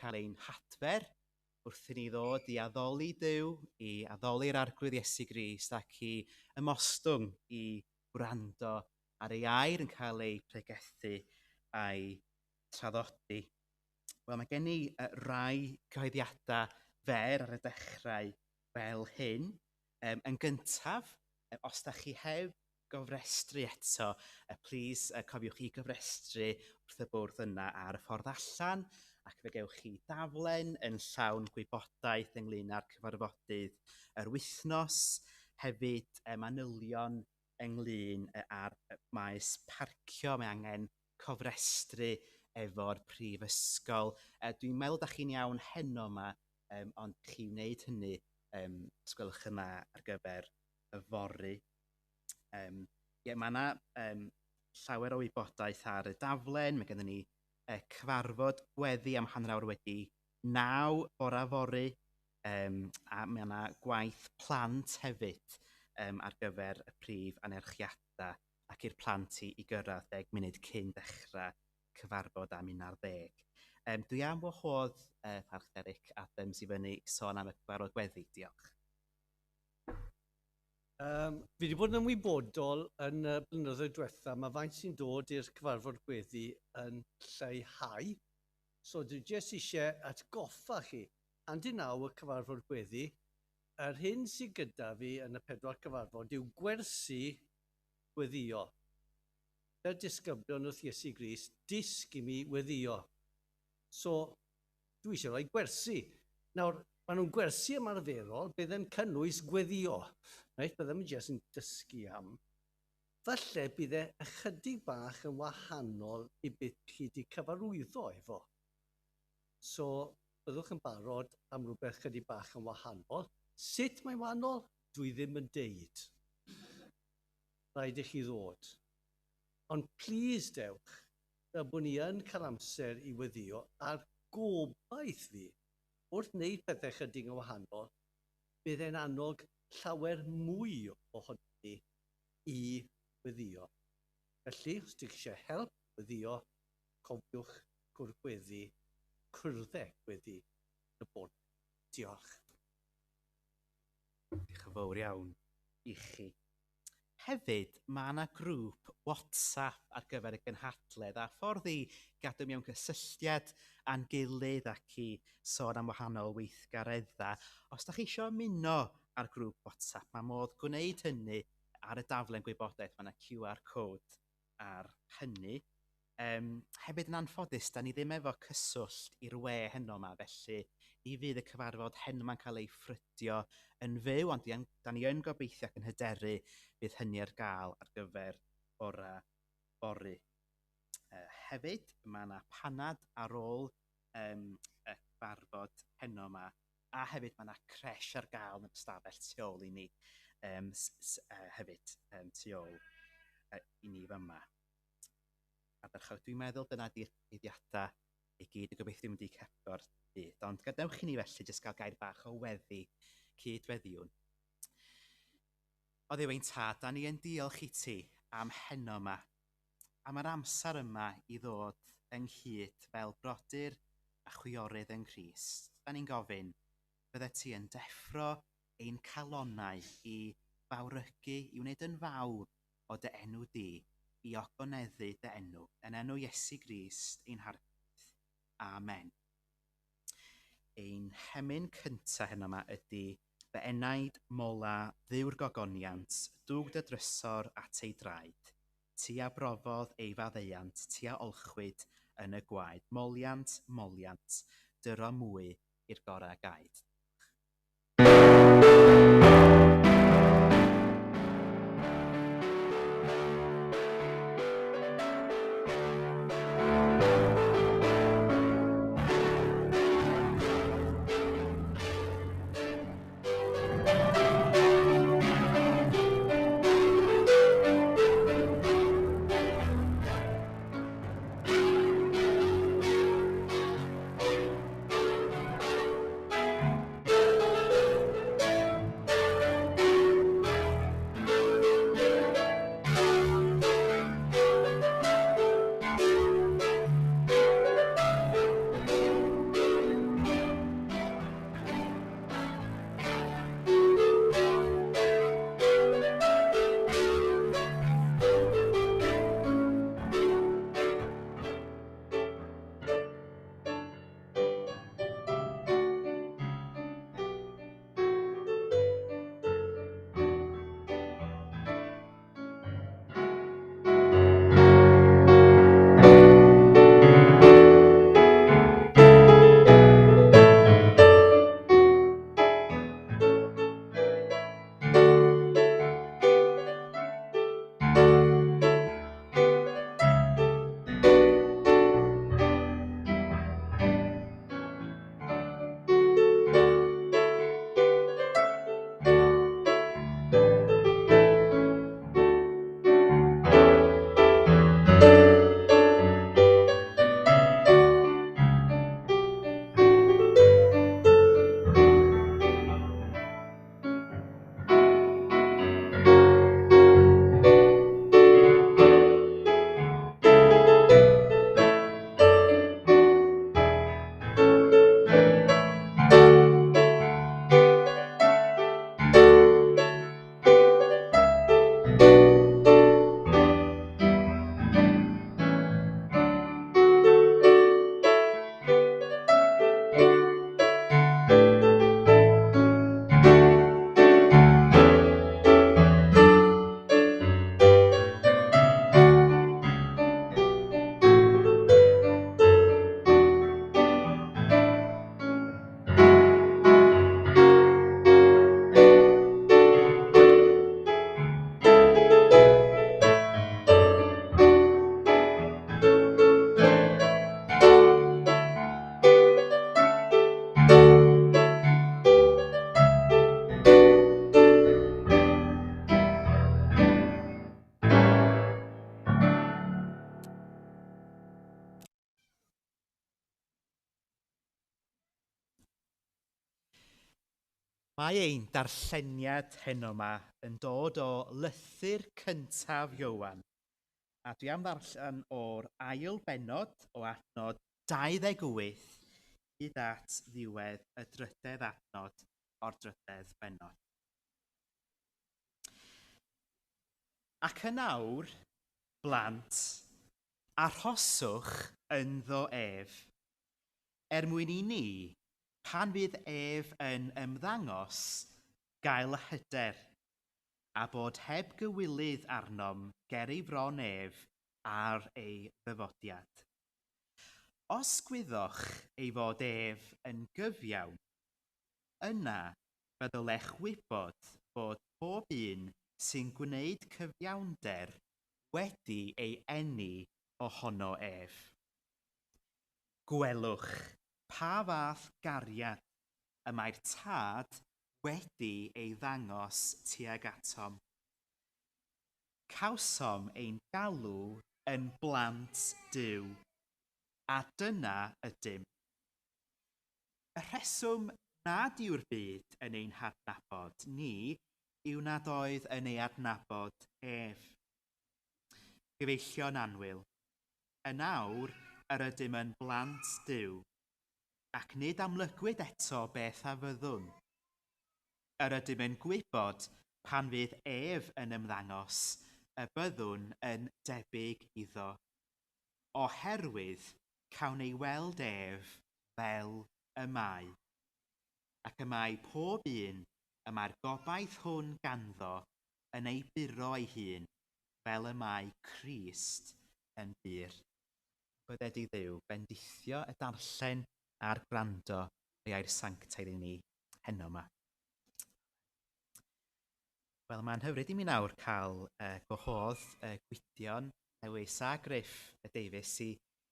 cael ein hadfer wrth i ni ddod i addoli Duw, i addoli'r Arglwydd Iesu Grist ac i ymostwng i wrando ar ei air yn cael ei pregethu a'i traddodi. Wel, mae gen i rai cyhoeddiadau fer ar y dechrau fel hyn. Yn gyntaf, os da chi heb gofrestru eto, plîs cofiwch i gofrestru wrth y bwrdd yna ar y ffordd allan, ac fe gewch chi daflen yn llawn gwybodaeth ynglyn â'r cyfarfodydd yr wythnos, hefyd manylion ynglyn â'r maes parcio, mae angen cofrestru efo'r prifysgol. Dwi'n meddwl da chi'n iawn heno yma, ond chi wneud hynny, os gwelwch yn dda, ar gyfer yfory. Ie, mae yna llawer o wybodaeth ar y daflen. Mae gennym ni cyfarfod gweddi am 9:30 bore fory, a mae yna gwaith plant hefyd ar gyfer y prif anerchiadau ac i'r plant i gyrraedd 10 munud cyn dechrau cyfarfod am 11. Dwi am wahodd Parch Derek Adams i fyny i sôn am y cyfarfod gweddi. Diolch. Fi wedi bod yn ymwybodol yn y blynyddoedd diwetha, mae faint sy'n dod i'r cyfarfod gweddi yn lleihau. So dwi jyst eisiau atgoffa chi, 8:30 y cyfarfod gweddi, yr hyn sydd gyda fi yn y 4 cyfarfod yw gwersi gweddio. Fel disgyblion wrth Iesu Grist, dysg i mi weddio. So, dwi eisiau rhoi gwersi. Nawr, maen nhw'n gwersi ymarferol bydd yn cynnwys gweddio. Reit, byddem yn jyst yn dysgu am. Falle bydd e ychydig bach yn wahanol i beth chi wedi cyfarwyddo efo. So, byddwch yn barod am rhywbeth chydig bach yn wahanol. Sut mae'n wahanol? Dwi ddim yn deud. Rhaid i chi ddod. Ond please dewch, fel bod ni yn cael amser i weddio, a'r gobaith fi, wrth wneud pethau chydig yn wahanol, bydd e'n annog llawer mwy ohono ni i weddio. Felly, os ydych chi eisiau help weddio, cofiwch gwrdd cwrddau gweddi yn y bore. Diolch. Diolch yn fawr iawn i chi. Hefyd, mae yna grŵp WhatsApp ar gyfer y gynhadledd a ffordd i gadw mewn cysylltiad â'n gilydd ac i sôn am wahanol weithgareddau. Os da chi eisiau ymuno ar grŵp WhatsApp, mae modd gwneud hynny ar y daflen gwybodaeth. Mae yna QR code ar hynny. Hefyd yn anffodus, da ni ddim efo cyswllt i'r we heno yma, felly ni fydd y cyfarfod heno yma'n cael ei ffrydio yn fyw, ond da ni yn gobeithio ac yn hyderu bydd hynny ar gael ar gyfer bore fory. Hefyd, mae yna panad ar ôl y cyfarfod heno yma, a hefyd mae yna creche ar gael yn y ystafell tu ôl i ni, hefyd tu ôl i ni fyma. Ardderchog, dwi'n meddwl dyna di'r cyhoeddiadau i gyd, a gobeithio ddim wedi cepio'r byd. Ond gadewch i ni felly jyst gael gair bach o weddi, cyd-weddiwn. O Dduw ein tad, da ni yn diolch i ti am heno yma, am yr amser yma i ddod ynghyd fel brodyr a chwiorydd yng Nghrist. Da ni'n gofyn, bydde ti yn deffro ein calonnau i fawrygu, i wneud yn fawr o dy enw di, i ogoneddu dy enw, yn enw Iesu Grist ein Harglwydd. Amen. Ein hemyn cyntaf heno yma ydy Fy enaid mola Dduw'r gogoniant, dwg dy drysor at ei draed. Ti a brofodd ei faddeuant, ti a olchwyd yn y gwaed. Moliant, moliant, dyro mwy i'r gorau gaed. Mae ein darlleniad heno 'ma yn dod o lythyr cyntaf Ioan, a dwi am ddarllen o'r ail bennod o adnod 28 hyd at ddiwedd y drydedd adnod o'r drydedd bennod. Ac yn awr, blant, arhoswch ynddo ef, er mwyn i ni, pan fydd ef yn ymddangos, gael y hyder, a bod heb gywilydd arnom ger ei fron ef ar ei ddyfodiad. Os gwyddoch ei fod ef yn gyfiawn, yna fe ddylech wybod bod pob un sy'n gwneud cyfiawnder wedi ei eni ohono ef. Gwelwch pa fath gariad y mae'r Tad wedi ei ddangos tuag atom. Cawsom ein galw yn blant Duw, a dyna ydym. Y rheswm nad yw'r byd yn ein hadnabod ni yw nad oedd yn ei adnabod ef. Gyfeillion annwyl, Yn awr yr ydym yn blant Duw, ac nid amlygwyd eto beth a fyddwn. Yr ydym yn gwybod pan fydd ef yn ymddangos y byddwn yn debyg iddo, oherwydd cawn ei weld ef fel y mae. Ac y mae pob un y mae'r gobaith hwn ganddo yn ei buro ei hun fel y mae Crist yn bur. Bydded i Dduw bendithio y darllen a'r gwrando o'i air sanctaidd i ni heno 'ma. Wel, mae'n hyfryd i mi nawr cael gwahodd Gwydion Lewis a Griff Davies i,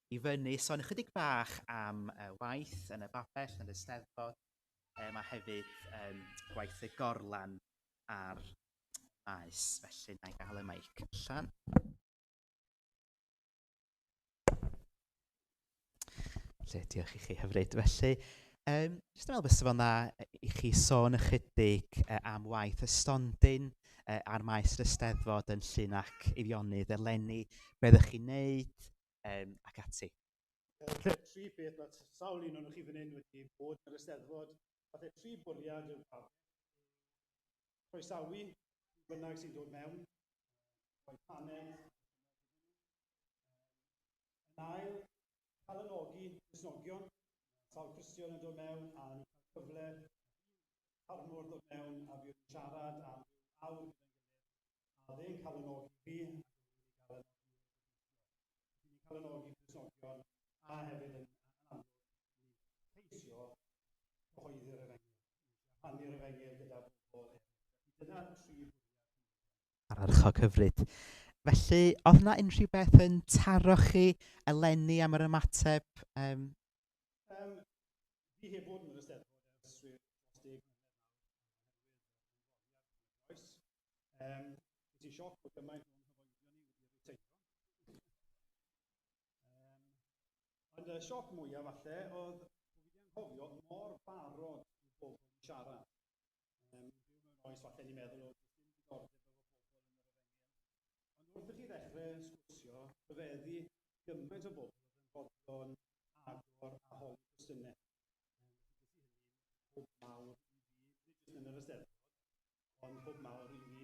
i fyny sôn ychydig bach am waith yn y babell, yn y Steddfod, a hefyd gwaith y gorlan ar maes, felly na i gael y meic allan. Felly, diolch i chi hyfryd. Felly, jyst yn meddwl fysa fo'n dda i chi sôn ychydig am waith y stondin ar maes yr Eisteddfod yn Llŷn ac Eifionydd eleni, be ydych chi'n neud, ac ati. Falle tri beth, mae sawl un ohonoch chi fan hyn wedi bod yn yr Eisteddfod, falle tri bwriad yw'r pabell. Croesawu pwy bynnag sy'n dod mewn, rhoi paned. Yn ail, calonogi Cristnogion, sawl Cristion yn dod mewn a ni'n cael cyfle ffarmwr ddod mewn a fi yn siarad am ryw awr gyda'n gilydd a oedd e'n calonogi fi ac o'n i'n ei calonogi. Ni'n calonogi Cristnogion a hefyd yn amlwg ni'n ceisio cyhoeddi'r efengyl, rhannu'r efengyl gyda bobl eraill. Felly dyna tri bwriad. Ardderchog hyfryd. Felly, oedd yna unrhyw beth yn taro chi eleni am yr ymateb? Fi heb fod yn yr Eisteddfod ers rhyw dros 10 mlynedd nawr, oherwydd oes. Ges i sioc bod gymaint o'n nghyfoedion i wedi riteiro. Ond y sioc mwyaf falle oedd bod fi wedi anghofio mor barod yw pobl i siarad. Ni'n byw mewn oes falle ni'n meddwl o does dim diddordeb efo pobl yn yr efengyl. Ond wrth i chi ddechrau sgwrsio, rhyfeddu gymaint o bobl oedd yn fodlon agor a holi cwestiynau. Felly ges i hynny'n hwb mawr i fi, nid jyst yn yr Eisteddfod, ond hwb mawr i fi o ddydd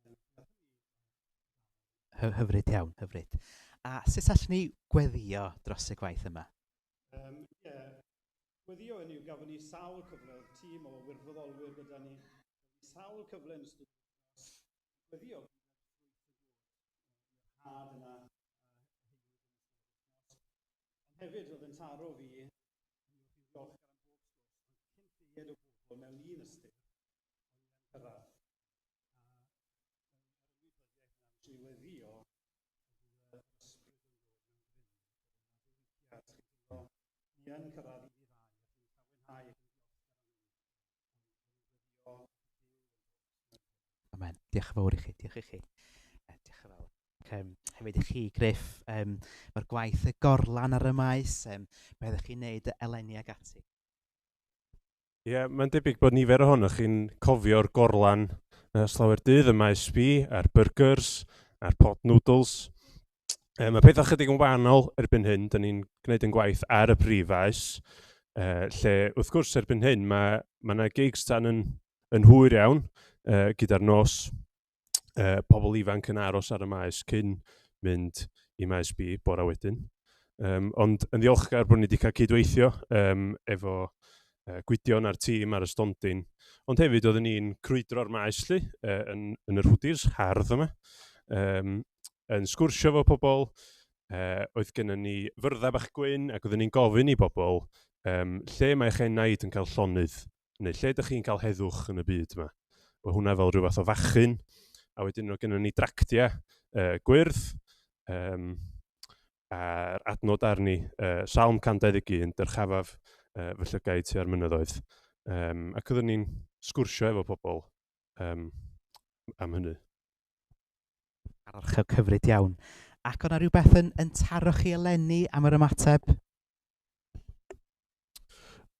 i ddydd, yn chwilio am gyfleoedd. Felly nath hynny Hyfryd iawn, hyfryd. A sut allwn ni gweddio dros y gwaith yma? Ie, gweddio hynny yw gafon ni sawl cyfle, oedd tîm o wirfoddolwyr gyda ni, gafon ni sawl cyfle yn ystod yr wythnos i gweddio gyda'r ffrwyth y dod, i'r had yna a heuwyd yn ystod yr wythnos. Ond hefyd, roedd yn taro fi, hynny yw chi'n ddiolchgar am bob sgwrs, ond cyn lleied o bobl mewn un ystyr, o'n i yn cyrraedd. A yr ymwybyddiaeth yna, nes i weddïo y bydd yr ysbryd yn dod mewn grym, bod yna ddiwygiad, chi'n teimlo, ni yn cyrraedd un i ddau, a chi'n llawenhau ac yn ddiolchgar am hynny. Ond bod ni'n gweddio Duw yn dod mewn grym. Amen. Diolch yn fawr i chi, diolch i chi. Diolch yn fawr. Ac, hefyd i chi, Griff, mae'r gwaith y gorlan ar y maes, beth ydych chi'n neud eleni ag ati? Ie, yeah, mae'n debyg bod nifer ohonoch chi'n cofio'r gorlan slawer dydd y Maes B, a'r burgers, a'r pot noodles. Mae pethau chydig yn wahanol erbyn hyn, dyn ni'n gwneud yn gwaith ar y prif faes, lle wrth gwrs erbyn hyn mae yna gigs tan yn hwyr iawn gyda'r nos, pobl ifanc yn aros ar y maes cyn mynd i Maes B bora wedyn. Ond yn ddiolchgar bod ni wedi cael cydweithio efo Gwydion a'r tîm ar y stondin. Ond hefyd oeddwn ni'n crwydro'r maes lly, yn yr hoodies hardd yma, yn sgwrsio efo pobl. Oedd gennym ni fyrddau bach gwyn ac oeddwn ni'n gofyn i bobl lle mae eich enaid yn cael llonydd, neu lle ydych chi'n cael heddwch yn y byd yma. Oedd hwnna fel rhyw fath o fachyn, a wedyn oedd gennym ni dractiau gwyrdd, a'r adnod arni, Salm 121, dyrchafaf fy llygaid tua'r mynyddoedd. Ac oeddwn ni'n sgwrsio efo pobl am hynny. Archeb cyfryd iawn. Ac o'na rhywbeth yn taro chi eleni am yr ymateb?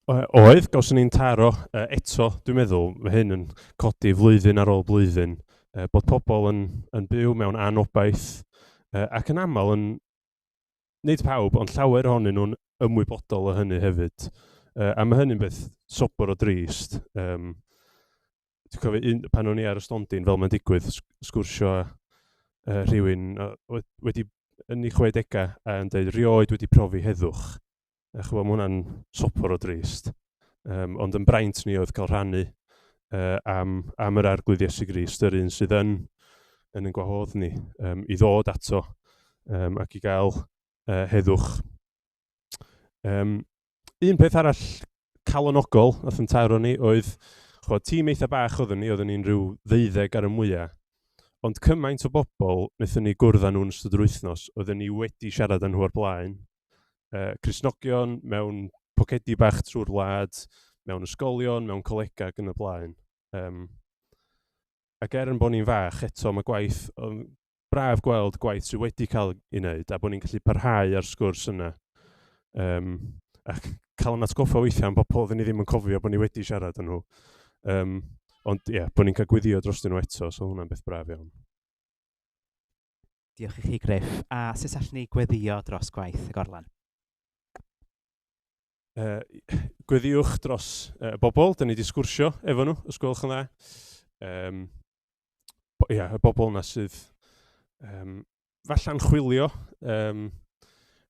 Oedd, gawson ni'n taro eto, dwi'n meddwl, mae hyn yn codi flwyddyn ar ôl blwyddyn, bod pobl yn byw mewn anobaith, ac yn aml yn, nid pawb, ond llawer ohonyn nhw'n ymwybodol o hynny hefyd. A mae hynny'n beth sobor o drist. Dwi'n cofio un, pan o'n i ar y stondin, fel mae'n digwydd, sgwrsio rhywun wedi yn ei 60au a yn dweud, rioed wedi profi heddwch. A ch'bo, mae hwnna'n sobor o drist. Ond yn braint ni oedd cael rhannu am yr Arglwydd Iesu Grist, yr un sydd yn gwahodd ni i ddod ato ac i gael heddwch. Un peth arall calonogol nath yn taro ni oedd, ch'bo, tîm eitha bach oeddwn ni, oeddwn ni'n rhyw 12 ar y mwyaf, ond cymaint o bobl wnaethon ni gwrdd â nhw'n ystod yr wythnos, oeddwn ni wedi siarad â nhw o'r blaen. Cristnogion mewn pocedi bach trwy'r wlad, mewn ysgolion, mewn colegau ac yn y blaen. Ac er yn bod ni'n fach eto, mae gwaith, braf gweld gwaith sydd wedi cael ei wneud a bod ni'n gallu parhau ar sgwrs yna. A cael yn atgoffa weithiau am bobl oedden ni ddim yn cofio bod ni wedi siarad â nhw. Ond ie, bod ni'n cael gweddio drostyn nhw eto, so hwnna'n beth braf iawn. Diolch i chi, Griff. A sut allwn ni gweddio dros gwaith y Gorlan? Gweddiwch dros y bobl, dyn ni wedi sgwrsio efo nhw, os gwelwch yn dda. Y bobl yna sydd falla'n chwilio,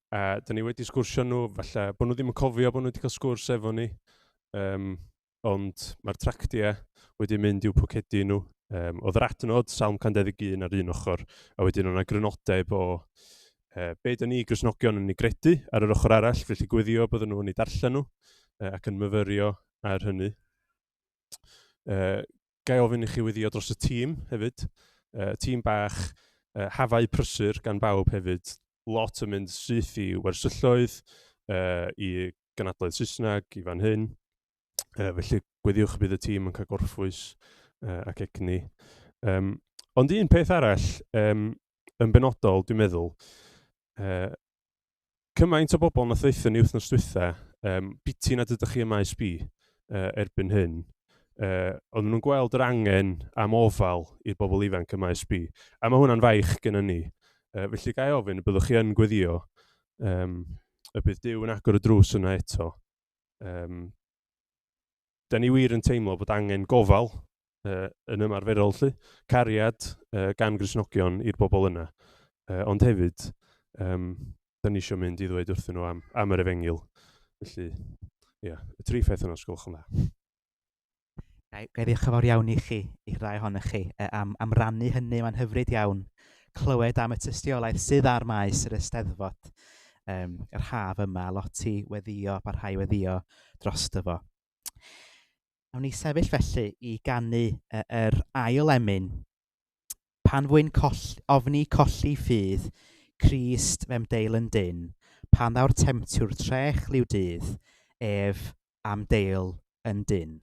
a dyn ni wedi sgwrsio nhw, falle bod nhw ddim yn cofio bod nhw wedi cael sgwrs efo ni, ond mae'r tractiau wedi mynd i'w pocedi nhw. Oedd yr adnod Salm 121 ar un ochr, a wedyn o'na grynodeb o be dyn ni Gristnogion yn ei gredu ar yr ochr arall, felly gweddio bydden nhw'n ei darllen nhw ac yn myfyrio ar hynny. Ga i ofyn i chi weddio dros y tîm hefyd. Tîm bach, hafau prysur gan bawb hefyd. Lot yn mynd syth i wersylloedd, i gynadledd Saesneg, i fan hyn. Felly gweddiwch bydd y tîm yn cael gorffwys ac egni. Ond un peth arall, yn benodol, dwi'n meddwl, cymaint o bobl nath ddeutha ni wythnos dwytha, biti nad ydych chi ym Maes B erbyn hyn, oedden nhw'n gweld yr angen am ofal i'r bobl ifanc ym Maes B, a mae hwnna'n faich gennym ni. Felly ga i ofyn y byddwch chi yn gweddio, y bydd Duw yn agor y drws yna eto. Da ni wir yn teimlo bod angen gofal yn ymarferol, lly, cariad gan Gristnogion i'r bobl yna. Ond hefyd, da ni eisiau mynd i ddweud wrthyn nhw am yr efengyl. Felly, ie, y tri pheth yna, os gwelwch yn dda. Ga i ddiolch yn fawr iawn i chi, i'r ddau ohonoch chi, am rannu hynny. Mae'n hyfryd iawn clywed am y tystiolaeth sydd ar maes yr Eisteddfod yr haf yma, lot i weddio, parhau weddio drosto fo. Nawn ni sefyll felly i ganu yr ail emyn. Pan fwy'n ofni colli ffydd, Crist fe'm deil yn dyn, pan ddaw'r temtiwr trech liw dydd, ef am deil yn dyn.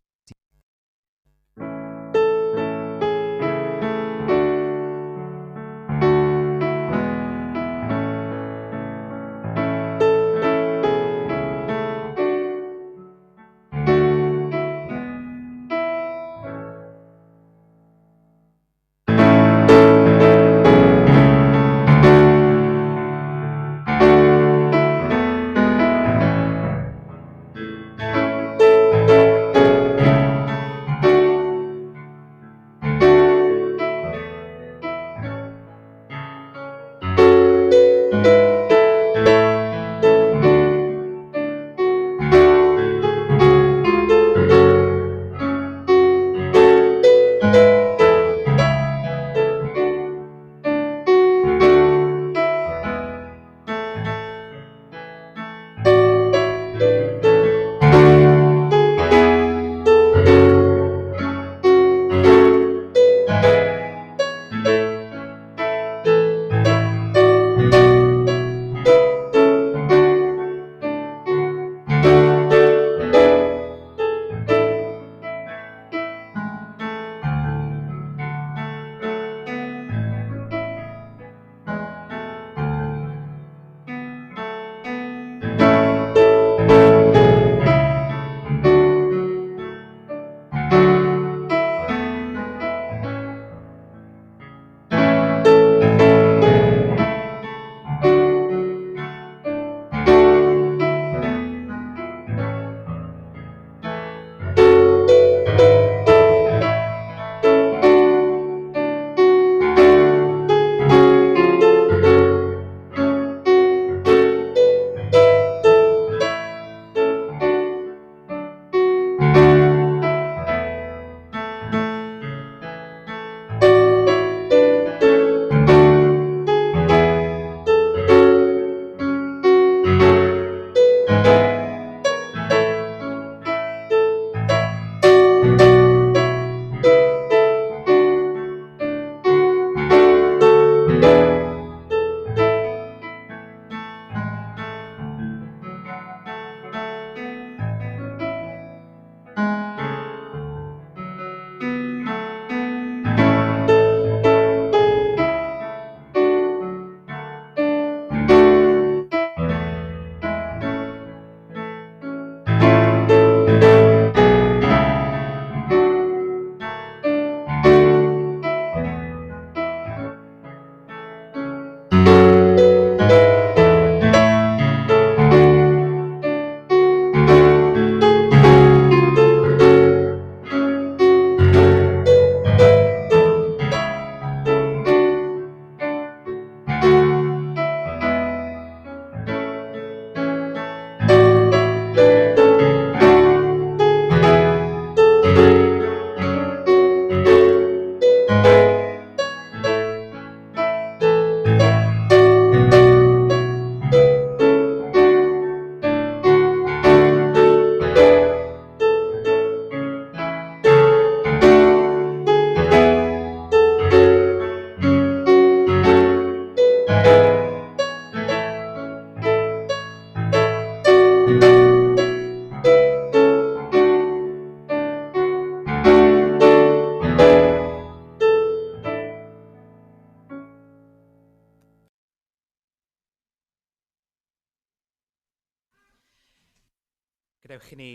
Gadewch i ni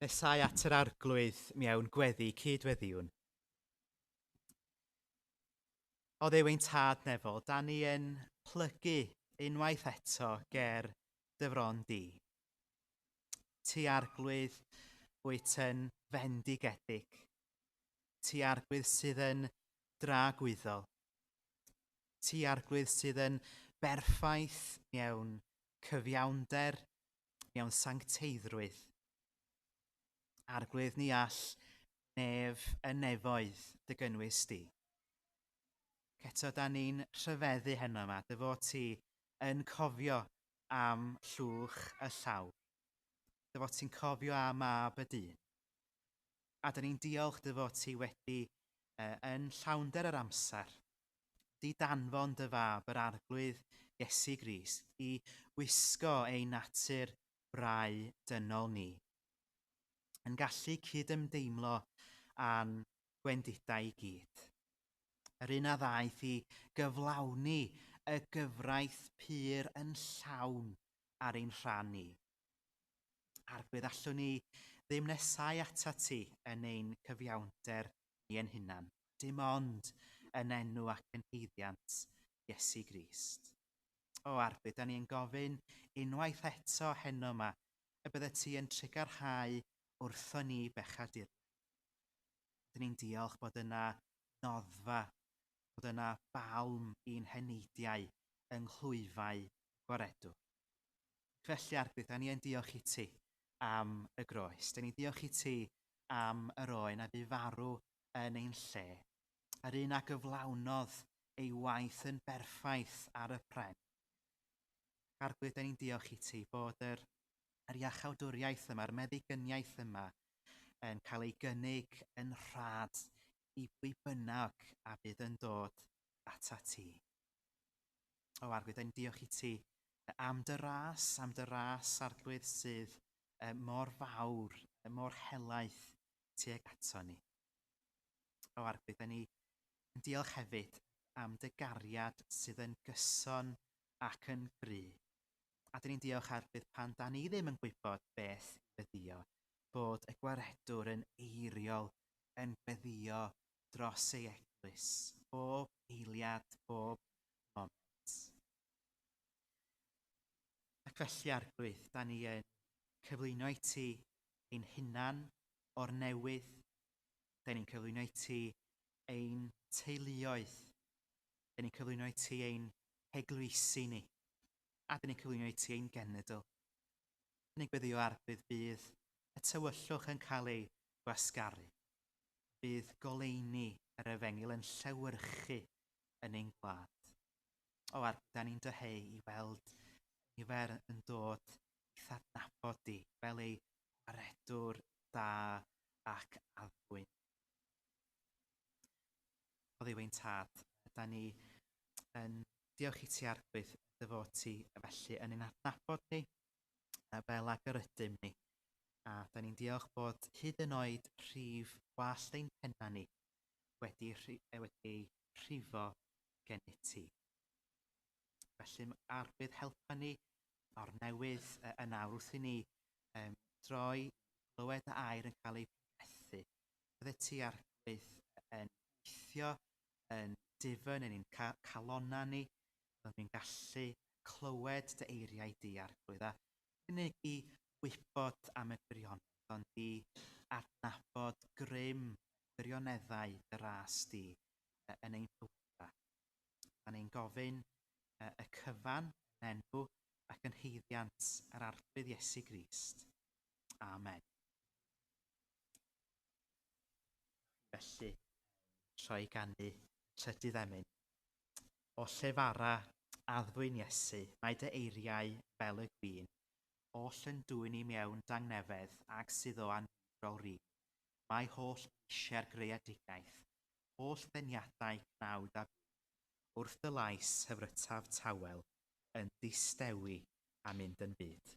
nesau at yr arglwydd mewn gweddi cyd-weddiwn. O Dduw ein tad nefol, da ni yn plygu unwaith eto ger dy fron di. Ti arglwydd wyt yn fendigedig. Ti arglwydd sydd yn dragwyddol. Ti arglwydd sydd yn berffaith mewn cyfiawnder, mewn sancteiddrwydd. Arglwydd ni all nef y nefoedd dy gynnwys di. Eto da ni'n rhyfeddu heno yma, dy fod ti yn cofio am llwch y llawr. Dy fod ti'n cofio am mab y dyn. A da ni'n diolch dy fod ti wedi yn llawnder yr amser di danfon dy fab yr arglwydd Iesu Grist i wisgo ei natur brau dynol ni, yn gallu cydymdeimlo â'n gwendidau i gyd. Yr un a ddaeth i gyflawni y gyfraith pur yn llawn ar ein rhan ni. Arglwydd, allwn ni ddim nesau atat ti yn ein cyfiawnder ni ein hunan, dim ond yn enw ac yn haeddiant Iesu Grist. O Arglwydd, da ni yn gofyn unwaith eto heno yma y bydde ti yn trugarhau wrtho ni bechaduriaid. Dyn ni'n diolch bod yna noddfa, bod yna balm i'n heneidiau yng nghlwyfau Gwaredwr. Felly, Arglwydd, da ni yn diolch i ti am y groes. Da ni'n diolch i ti am yr oen a fu farw yn ein lle. Yr un a gyflawnodd ei waith yn berffaith ar y pren. Arglwydd, da ni'n diolch i ti bod yr, yr iachawdwriaeth yma, yr meddigyniaeth yma, yn cael ei gynnig yn rhad i bwy bynnag a bydd yn dod ata ti. O Arglwydd, da ni'n diolch i ti am dy ras, am dy ras, Arglwydd, sydd mor fawr, mor helaeth tuag ato ni. O Arglwydd, da ni yn diolch hefyd am dy gariad sydd yn gyson ac yn gry. A dyn ni'n diolch Arglwydd pan da ni ddim yn gwybod beth i weddio, bod y gwaredwr yn eiriol yn gweddio dros ei eglwys, bob eiliad, bob moment. Ac felly, Arglwydd, da ni yn cyflwyno i ti ein hunan o'r newydd. Da ni'n cyflwyno i ti ein teuluoedd. Da ni'n cyflwyno i ti ein heglwysi ni. A da ni'n cyflwyno i ti ein genedl. Da ni'n gweddio Arglwydd bydd y tywyllwch yn cael ei gwasgaru. Bydd goleuni yr efengyl yn llewyrchu yn ein gwlad. O, Arglwydd, da ni'n dyheu i weld nifer yn dod i'th adnabod di fel ei gwaredwr da ac addfwyn. O Dduw ein tad, da ni yn diolch i ti Arglwydd dy fod ti felly yn ein adnabod ni fel ag yr ydym ni. A da ni'n diolch bod hyd yn oed rhif wallt ein penna ni wedi, wedi ei rhifo gennyt ti. Felly, Arglwydd, helpa ni o'r newydd yn awr wrth i ni um, droi glywed y air yn cael ei pregethu. Bydde ti, Arglwydd, yn gweithio yn difyn yn ein calonnau ni, byddwn ni'n gallu clywed dy eiriau di, Arglwydd, a unig i wybod am y gwirionedd, ond i adnabod grym gwirioneddau dy ras di yn ein bywydau. Da ni'n gofyn y cyfan yn enw ac yn haeddiant yr Arglwydd Iesu Grist. Amen. Felly, troi ganu trydydd emyn. O llefara addfwyn Iesu, mae dy eiriau fel y gwin, oll yn dwyn i mewn dangnefedd ag sydd o anfeidrol rin. Mae holl eisiau'r greadigaeth, holl ddeniadau cnawd a byd, wrth dy lais hyfrytaf tawel, yn distewi a mynd yn fud.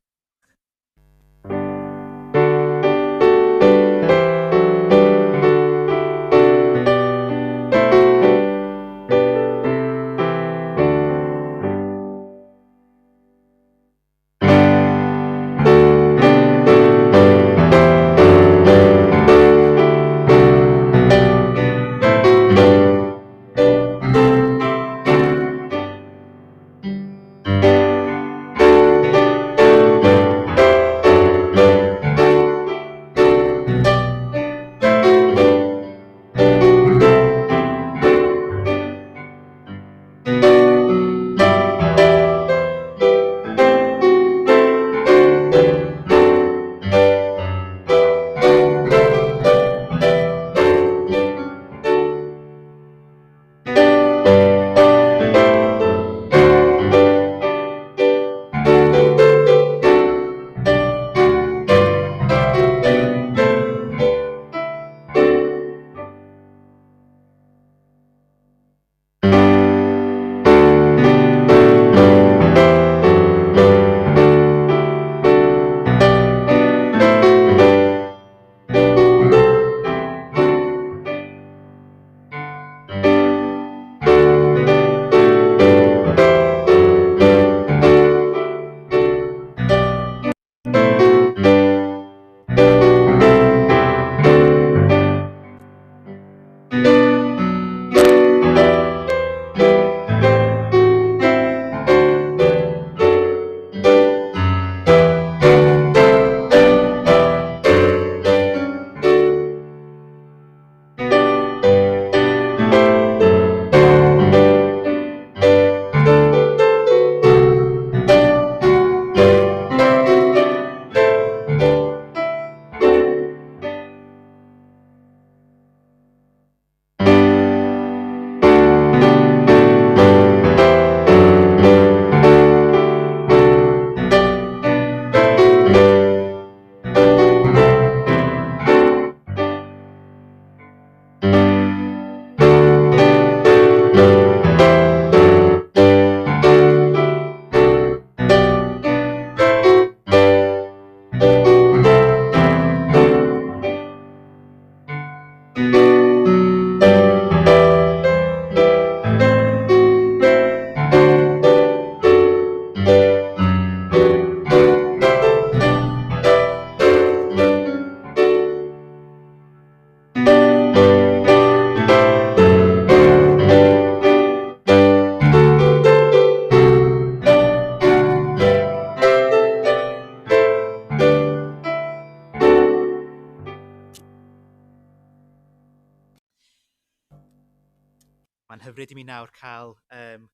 Mae'n hyfryd i mi nawr cael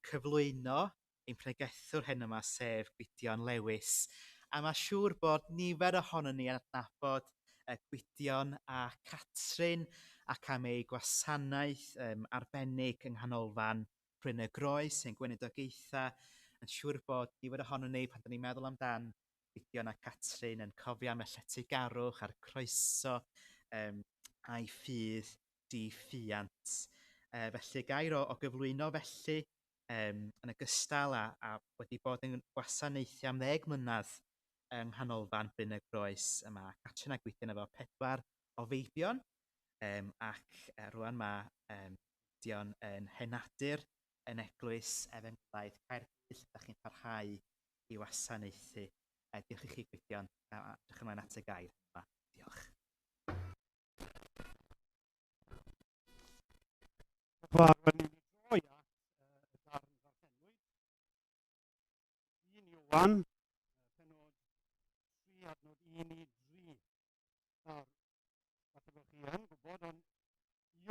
cyflwyno ein pregethwr heno yma, sef Gwydion Lewis. A mae siŵr bod nifer ohonon ni yn adnabod Gwydion a Catrin ac am eu gwasanaeth arbennig yng Nghanolfan Bryn y Groes, ein gweinidogaethau. Yn siŵr bod nifer ohonon ni, pan 'dan ni'n meddwl amdan Gwydion a Catrin, yn cofio am y lletygarwch a'r croeso a'i ffydd di-ffiant. Felly, gair o gyflwyno felly, yn ogystal â wedi bod yn gwasanaethu am 10 mlynedd yng Nghanolfan Bryn y Groes yma. Catrin a Gwydion efo 4 o feibion, ac rwan mae Gwydion yn henadur yn Eglwys Efengylaidd Caerdydd, lle ydych chi'n parhau i wasanaethu. Diolch i chi, Gwydion, a edrych ymlaen at y gair yma. Diolch. Farwn i droi at y darn ddarllenwyd. 1 Ioan, penod 3 adnod 1 i 3. Nawr, falle bod chi yn gwybod, ond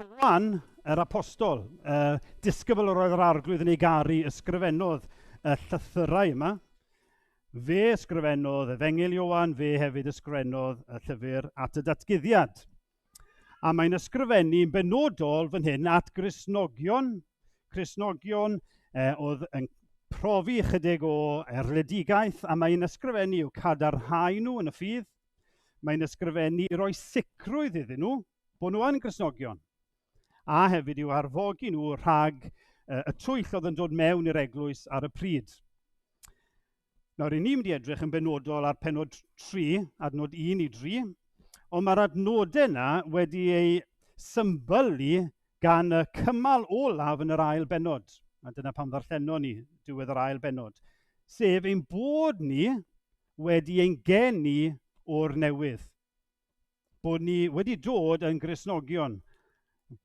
Ioan, yr apostol, disgybl yr oedd yr Arglwydd yn ei garu, ysgrifennodd y llythyrau yma. Fe ysgrifennodd Efengyl Ioan, fe hefyd ysgrifennodd y llyfr at y datguddiad. A mae'n ysgrifennu'n benodol fan hyn at Gristnogion, Cristnogion oedd yn profi ychydig o erledigaeth, a mae'n ysgrifennu i'w cadarnhau nhw yn y ffydd. Mae'n ysgrifennu i roi sicrwydd iddyn nhw bod nhw yn Gristnogion, a hefyd i'w arfogi nhw rhag y twyll oedd yn dod mewn i'r eglwys ar y pryd. Nawr, i ni'n mynd i edrych yn benodol ar penod 3, adnod 1 i 3, ond mae'r adnodau yna wedi ei symbylu gan y cymal olaf yn yr ail bennod. A dyna pam ddarllenon ni diwedd yr ail bennod. Sef ein bod ni wedi ein geni o'r newydd. Bod ni wedi dod yn Gristnogion.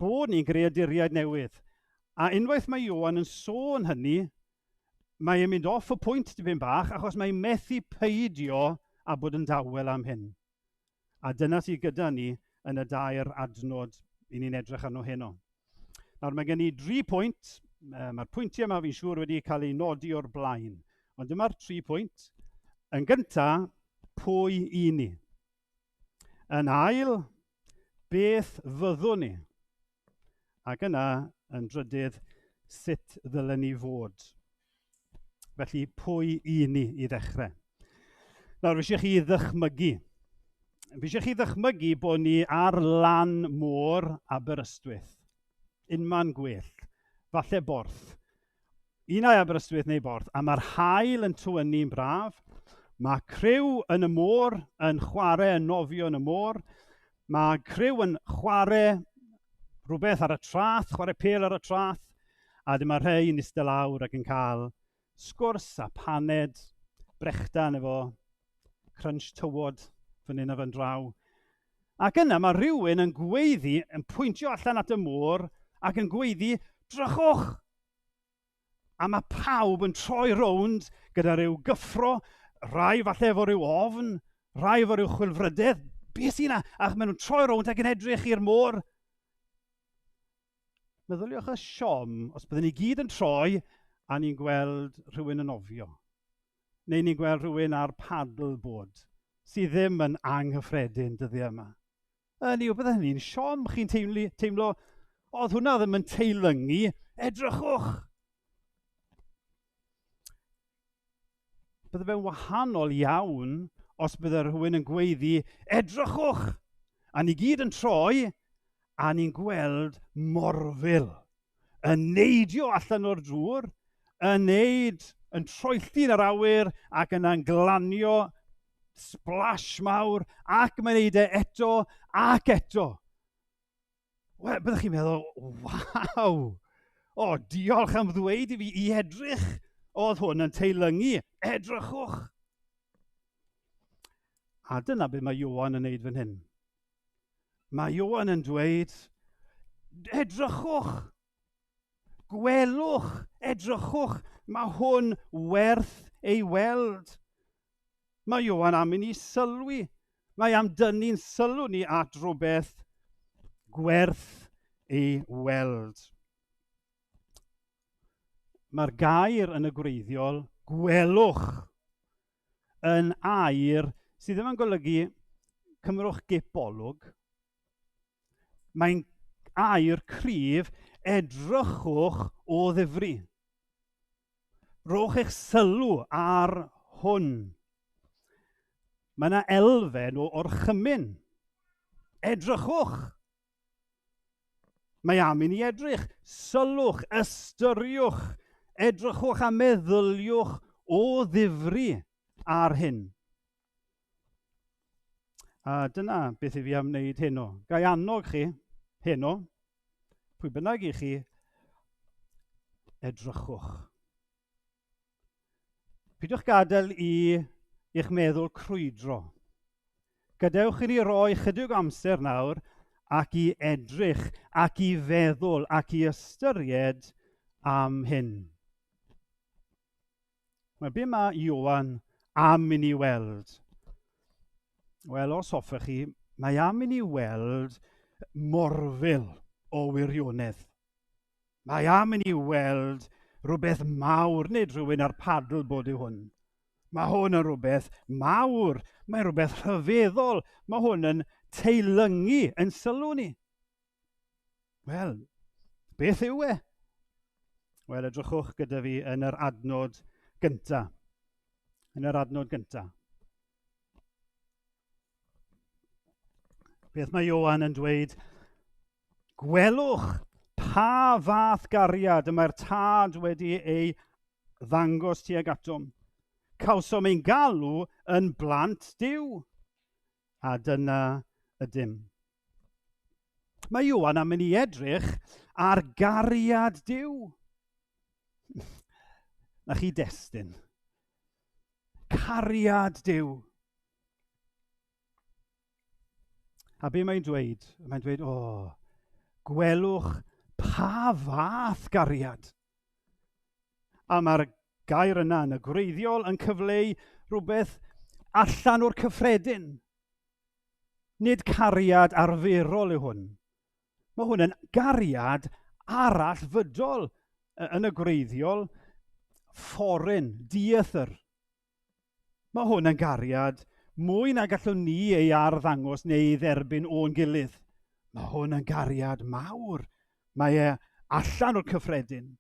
Bod ni'n greaduriaid newydd. A unwaith mae Ioan yn sôn hynny, mae e'n mynd off y pwynt dipyn bach, achos mae'n methu peidio a bod yn dawel am hyn. A dyna sydd gyda ni yn y dair adnod i ni'n edrych arno heno. Nawr mae gen i 3 pwynt. Mae'r pwyntiau yma fi'n siŵr wedi cael eu nodi o'r blaen. Ond dyma'r 3 pwynt. Yn gyntaf, pwy i ni? Yn ail, beth fyddwn ni? Ac yna, yn drydydd, sut ddylen ni fod? Felly, pwy i ni i ddechrau? Nawr, fi eisiau chi ddychmygu. Fi eisiau chi ddychmygu bod ni ar lan môr Aberystwyth. Unman gwell. Falle Borth. Un ai Aberystwyth neu Borth. A mae'r haul yn tywynnu'n braf. Mae criw yn y môr yn chwarae, yn nofio yn y môr. Mae criw yn chwarae rhywbeth ar y traeth, chwarae pêl ar y traeth, a dyma rhai yn eistedd lawr ac yn cael sgwrs a paned, brechdan efo crunch tywod fan hyn a fan draw. Ac yna mae rhywun yn gweiddi, yn pwyntio allan at y môr ac yn gweiddi, drychwch! A mae pawb yn troi rownd gyda rhyw gyffro, rhai falle efo rhyw ofn, rhai efo rhyw chwilfrydedd. Be sy'n yna? Ac maen nhw'n troi rownd ac yn edrych i'r môr. Meddyliwch y siom os byddwn ni gyd yn troi a ni'n gweld rhywun yn nofio. Neu ni'n gweld rhywun ar paddleboard, sydd ddim yn anghyffredin dyddiau yma. Hynny yw, bydde hynny'n siom, chi'n teimlo, oedd hwnna ddim yn teilyngu, edrychwch! Bydde fe'n wahanol iawn os bydde rhywun yn gweiddi, edrychwch! A ni gyd yn troi, a ni'n gweld morfil yn neidio allan o'r dŵr, yn neud, yn troellti yn yr awyr ac yna'n glanio splash mawr ac mae'n neud e eto ac eto. Wel, byddwch chi'n meddwl, waw! O, diolch am ddweud i fi i edrych. Oedd hwn yn teilyngu. Edrychwch! A dyna beth mae Ioan yn neud fan hyn. Mae Ioan yn dweud, edrychwch, gwelwch, edrychwch, mae hwn werth ei weld. Mae Ioan am i ni sylwi. Mae am dynnu'n sylw ni at rhywbeth gwerth ei weld. Mae'r gair yn y gwreiddiol, gwelwch, yn air sydd ddim yn golygu cymrwch gip olwg. Mae'n air cryf, edrychwch o ddifri. Rhowch eich sylw ar hwn. Mae yna elfen o orchymyn. Edrychwch. Mae am i ni edrych. Sylwch, ystyriwch, edrychwch a meddyliwch o ddifri ar hyn. A dyna beth i fi am wneud heno. Ga i annog chi heno, pwy bynnag i chi, edrychwch. Peidiwch gadael i eich meddwl crwydro. Gadewch i ni roi chydig o amser nawr ac i edrych ac i feddwl ac i ystyried am hyn. Wel, be mae Ioan am i ni weld? Wel, os hoffech chi, mae am i ni weld morfil o wirionedd. Mae am i ni weld rhywbeth mawr, nid rhywun ar paddleboard yw hwn. Mae hwn yn rhywbeth mawr, mae'n rhywbeth rhyfeddol, mae hwn yn teilyngu yn sylw ni. Wel, beth yw e? Wel, edrychwch gyda fi yn yr adnod gynta. Yn yr adnod gynta. Beth mae Ioan yn dweud? Gwelwch pa fath gariad y mae'r Tad wedi ei ddangos tuag atom. Cawsom ein galw yn blant Duw. A dyna ydym. Mae Ioan am i ni edrych ar gariad Duw. Na chi destun. Cariad Duw. A be mae'n dweud? Mae'n dweud, o, oh, gwelwch pa fath gariad. A mae'r gair yna yn y gwreiddiol yn cyfleu rhywbeth allan o'r cyffredin. Nid cariad arferol yw hwn. Mae hwn yn gariad arall fydol yn y gwreiddiol, foreign, dieithr. Mae hwn yn gariad mwy na gallwn ni ei arddangos neu ei dderbyn o'n gilydd. Mae hwn yn gariad mawr. Mae e allan o'r cyffredin.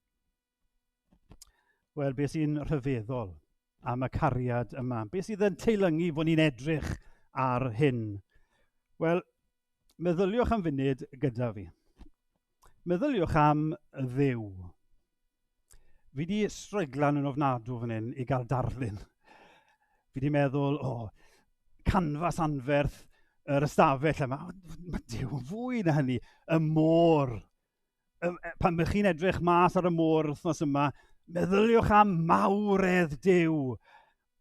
Wel, beth sy'n rhyfeddol am y cariad yma? Beth sydd yn teilyngu fod ni'n edrych ar hyn? Wel, meddyliwch am funud gyda fi. Meddyliwch am Dduw. Fi di stryglan yn ofnadw fan hyn i gael darlun. Fi di meddwl, o, oh, canfas anferth yr ystafell yma. Mae Duw yn fwy na hynny. Y môr. Pan bych chi'n edrych mas ar y môr wythnos yma, meddyliwch am mawredd Duw.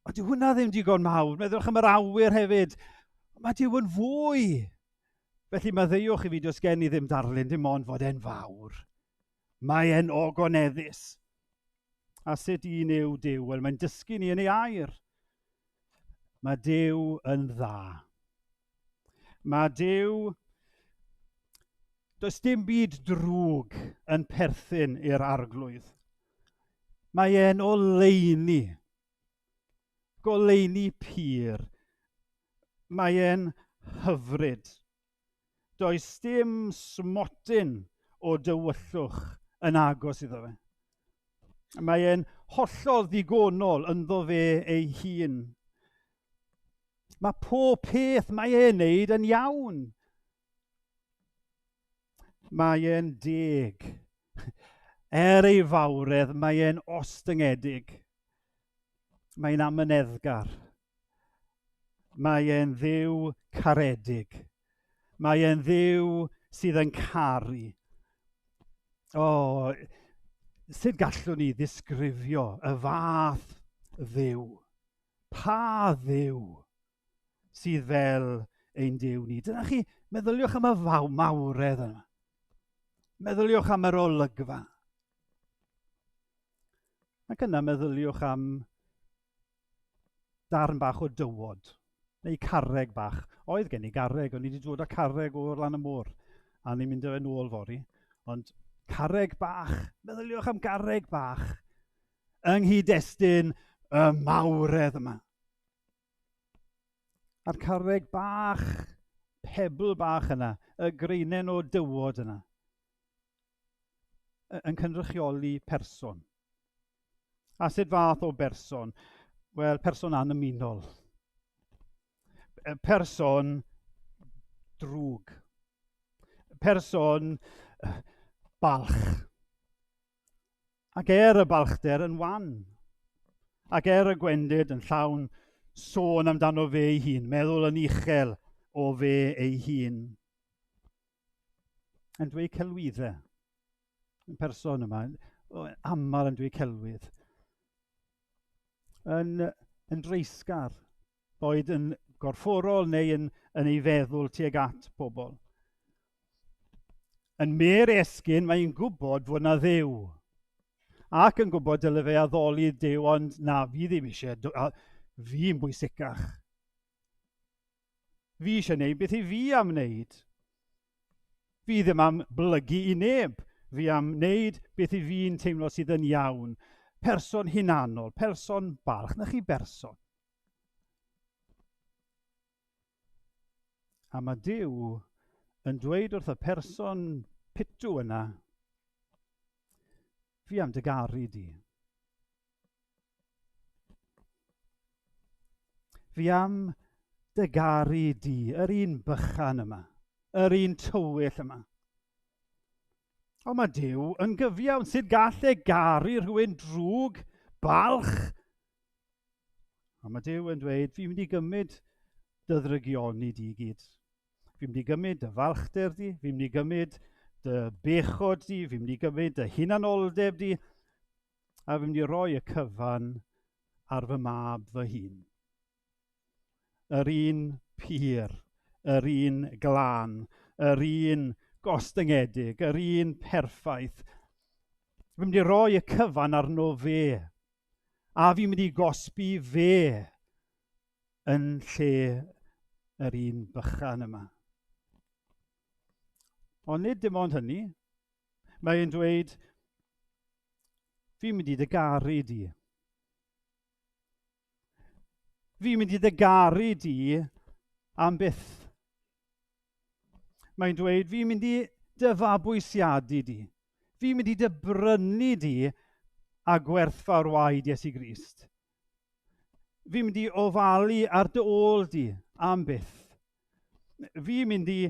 Ond dyw hwnna ddim digon mawr. Meddyliwch am yr awyr hefyd. Mae Duw yn fwy. Felly maddeuwch i fi, does gen i ddim darlun, dim ond fod e'n fawr. Mae e'n ogoneddus. A sut un yw Duw? Wel, mae'n dysgu ni yn ei air. Mae Duw yn dda. Mae Duw... Does dim byd drwg yn perthyn i'r arglwydd. Mae e'n oleuni. Goleuni pur. Mae e'n hyfryd. Does dim smotyn o dywyllwch yn agos iddo fe. Mae e'n hollol ddigonol ynddo fe ei hun. Mae pob peth mae e'n neud yn iawn. Mae e'n deg. Er ei fawredd, mae e'n ostyngedig. Mae'n amyneddgar. Mae e'n Dduw caredig. Mae e'n Dduw sydd yn caru. O, sut gallwn ni ddisgrifio y fath Dduw? Pa Dduw sydd fel ein Duw ni? Dyna chi, meddyliwch am y faw mawredd yma. Meddyliwch am yr olygfa. Ac yna meddyliwch am darn bach o dywod, neu carreg bach. Oedd gen i garreg, o'n i wedi dod â carreg o'r lan y môr, a ni'n mynd â fe nôl fory. Ond carreg bach, meddyliwch am garreg bach. yng nghyd-destun y mawredd yma. A'r carreg bach, pebl bach yna, y greinen o dywod yna, yn cynrychioli person. A sut fath o berson? Wel, person anymunol. Person drwg. Person balch. Ac er y balchder yn wan. Ac er y gwendid yn llawn sôn amdano fe ei hun, meddwl yn uchel o fe ei hun. Yn dweud celwyddau. Y person yma, aml yn dweud celwydd. Yn dreisgar, boed yn gorfforol neu yn ei feddwl tuag at pobl. Yn mêr esgyn, mae'n gwybod fod na Dduw. Ac yn gwybod dyle fe addoli Duw, ond na, fi ddim eisiau, fi'n bwysicach. Fi eisiau gwneud beth i fi am wneud. Fi ddim am blygu i neb. Fi am wneud beth i fi'n teimlo sydd yn iawn. Person hunanol, person balch, na chi berson. A mae Duw yn dweud wrth y person pitw yna, fi am dy garu di. Fi am dy garu di, yr un bychan yma, yr un tywyll yma. Ond mae Duw yn gyfiawn. Sut gall e garu rhywun drwg, balch? A mae Duw yn dweud, fi'n mynd i gymryd dy ddrygioni di i gyd. Fi'n mynd i gymryd dy falchder di, fi'n mynd i gymryd dy bechod di, fi'n mynd i gymryd dy hunanoldeb di, a fi'n mynd i roi y cyfan ar fy mab fy hun. Yr un pur, yr un glân, yr un gostyngedig, yr un perffaith. Fi'n mynd i roi y cyfan arno fe, a fi'n mynd i gosbi fe yn lle yr un bychan yma. Ond nid dim ond hynny. Mae'n dweud, fi'n mynd i dy garu di. Fi'n mynd i dy garu di am byth. Mae'n dweud, fi'n mynd i dy fabwysiadu di. Fi'n mynd i dy brynu di a gwerthfawr waed Iesu Grist. Fi'n mynd i ofalu ar dy ôl di am byth. Fi'n mynd i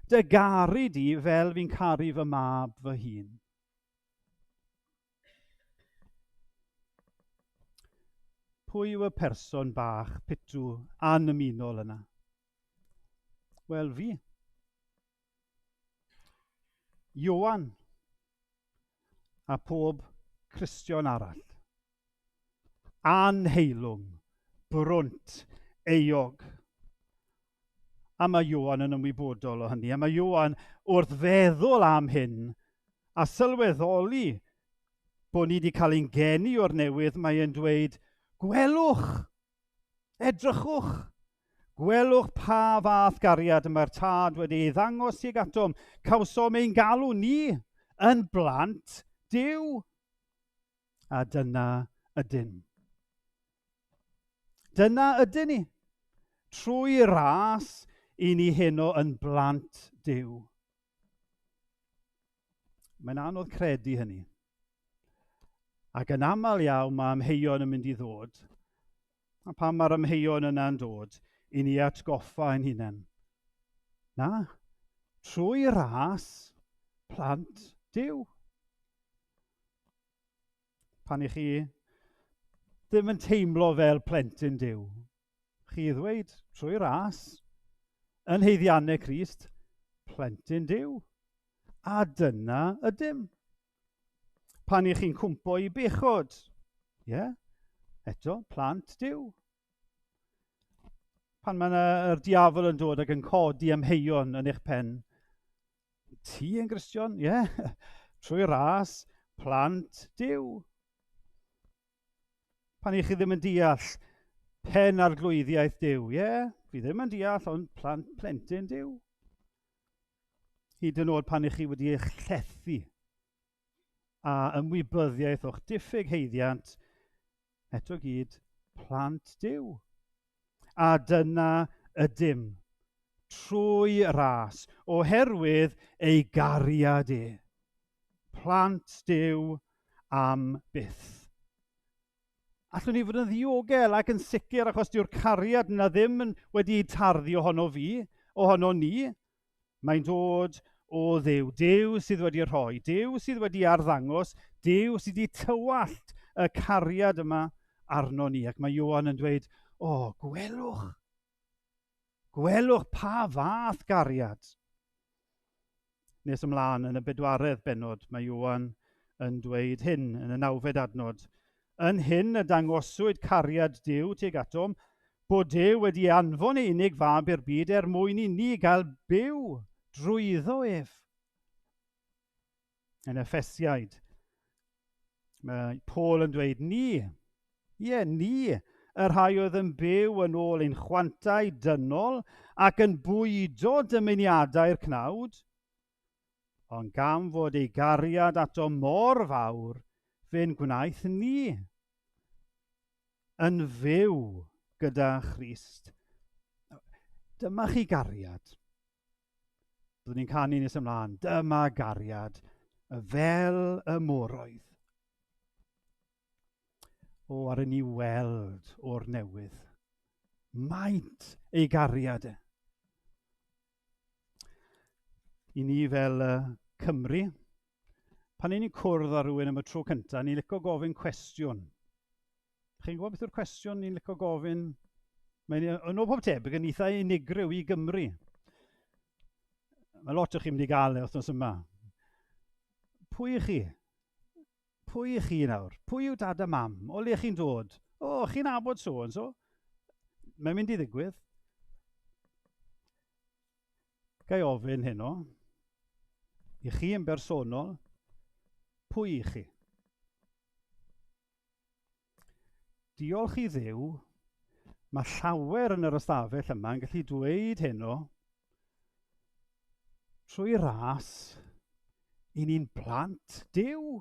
dy garu di fel fi'n caru fy mab fy hun. Pwy yw y person bach pitw anymunol yna? Wel, fi. Ioan a pob Cristion arall. Anheilwng, brwnt, euog. A mae Ioan yn ymwybodol o hynny. A mae Ioan wrth feddwl am hyn a sylweddoli bod ni wedi cael ein geni o'r newydd, mae e'n dweud, gwelwch, edrychwch, gwelwch pa fath gariad y mae'r Tad wedi ei ddangos tuag atom. Cawsom ein galw ni yn blant Duw. A dyna ydyn. Dyna ydyn ni. Trwy ras i ni heno yn blant Duw. Mae'n anodd credu hynny. Ac yn aml iawn mae amheuon yn mynd i ddod. A pan mae'r amheuon yna'n dod, i ni atgoffa ein hunain. Na, trwy ras plant Duw. Pan i chi ddim yn teimlo fel plentyn Duw, chi ddweud trwy ras, yn haeddiannau Crist, plentyn Duw. A dyna ydym. Pan i chi'n cwmpo i bechod, ie, yeah, eto, plant Duw. Pan mae yna'r diafol yn dod ac yn codi amheuon yn eich pen, ti yn Gristion, ie, yeah. Trwy ras, plant Duw. Pan i chi ddim yn deall pen arglwyddiaeth Duw, ie, yeah, fi ddim yn deall, ond plentyn Duw. Hyd yn oed pan i chi wedi eich llethu a ymwybyddiaeth o'ch diffyg haeddiant, Eto gyd, plant Duw. A dyna ydym, trwy ras, oherwydd ei gariad e. Plant Duw am byth. Allwn ni fod yn ddiogel ac yn sicr achos dyw'r cariad yna ddim yn wedi tarddu ohono fi, ohono ni. Mae'n dod o Dduw. Duw sydd wedi rhoi, Duw sydd wedi arddangos, Duw sydd wedi tywallt y cariad yma arno ni. Ac mae Ioan yn dweud, o, gwelwch. Gwelwch pa fath gariad. Nes ymlaen yn y bedwaredd bennod, mae Ioan yn dweud hyn yn y nawfed adnod. Yn hyn y dangoswyd cariad Duw tuag atom, bod Duw wedi anfon ei unig fab i'r byd er mwyn i ni gael byw drwyddo ef. Yn Effesiaid, mae Paul yn dweud ni, ie, ni, y rhai oedd yn byw yn ôl ein chwantau dynol ac yn bwydo dymuniadau'r cnawd, ond gan fod ei gariad ato mor fawr, fe'n gwnaeth ni yn fyw gyda Christ. Dyma chi gariad. Byddwn ni'n canu nes ymlaen. Dyma gariad, fel y moroedd. O, ar ni weld o'r newydd. Maint ei gariad e. I ni fel Cymru, pan ni'n cwrdd â rhywun am y tro cyntaf, ni'n licio gofyn cwestiwn. Chi'n gwybod beth yw'r cwestiwn ni'n licio gofyn? Mae'n yn ôl pob tebyg yn eitha unigryw i Gymru. Mae lot o chi'n mynd i gael e wythnos yma. Pwy ych chi? Pwy ych chi nawr? Pwy yw dad a mam? O le chi'n dod? O, chi'n abod so and so? Mae'n mynd i ddigwydd. Ga i ofyn heno, i chi yn bersonol, pwy ych chi? Diolch i Dduw, mae llawer yn yr ystafell yma yn gallu dweud heno, trwy ras, i ni'n plant Duw.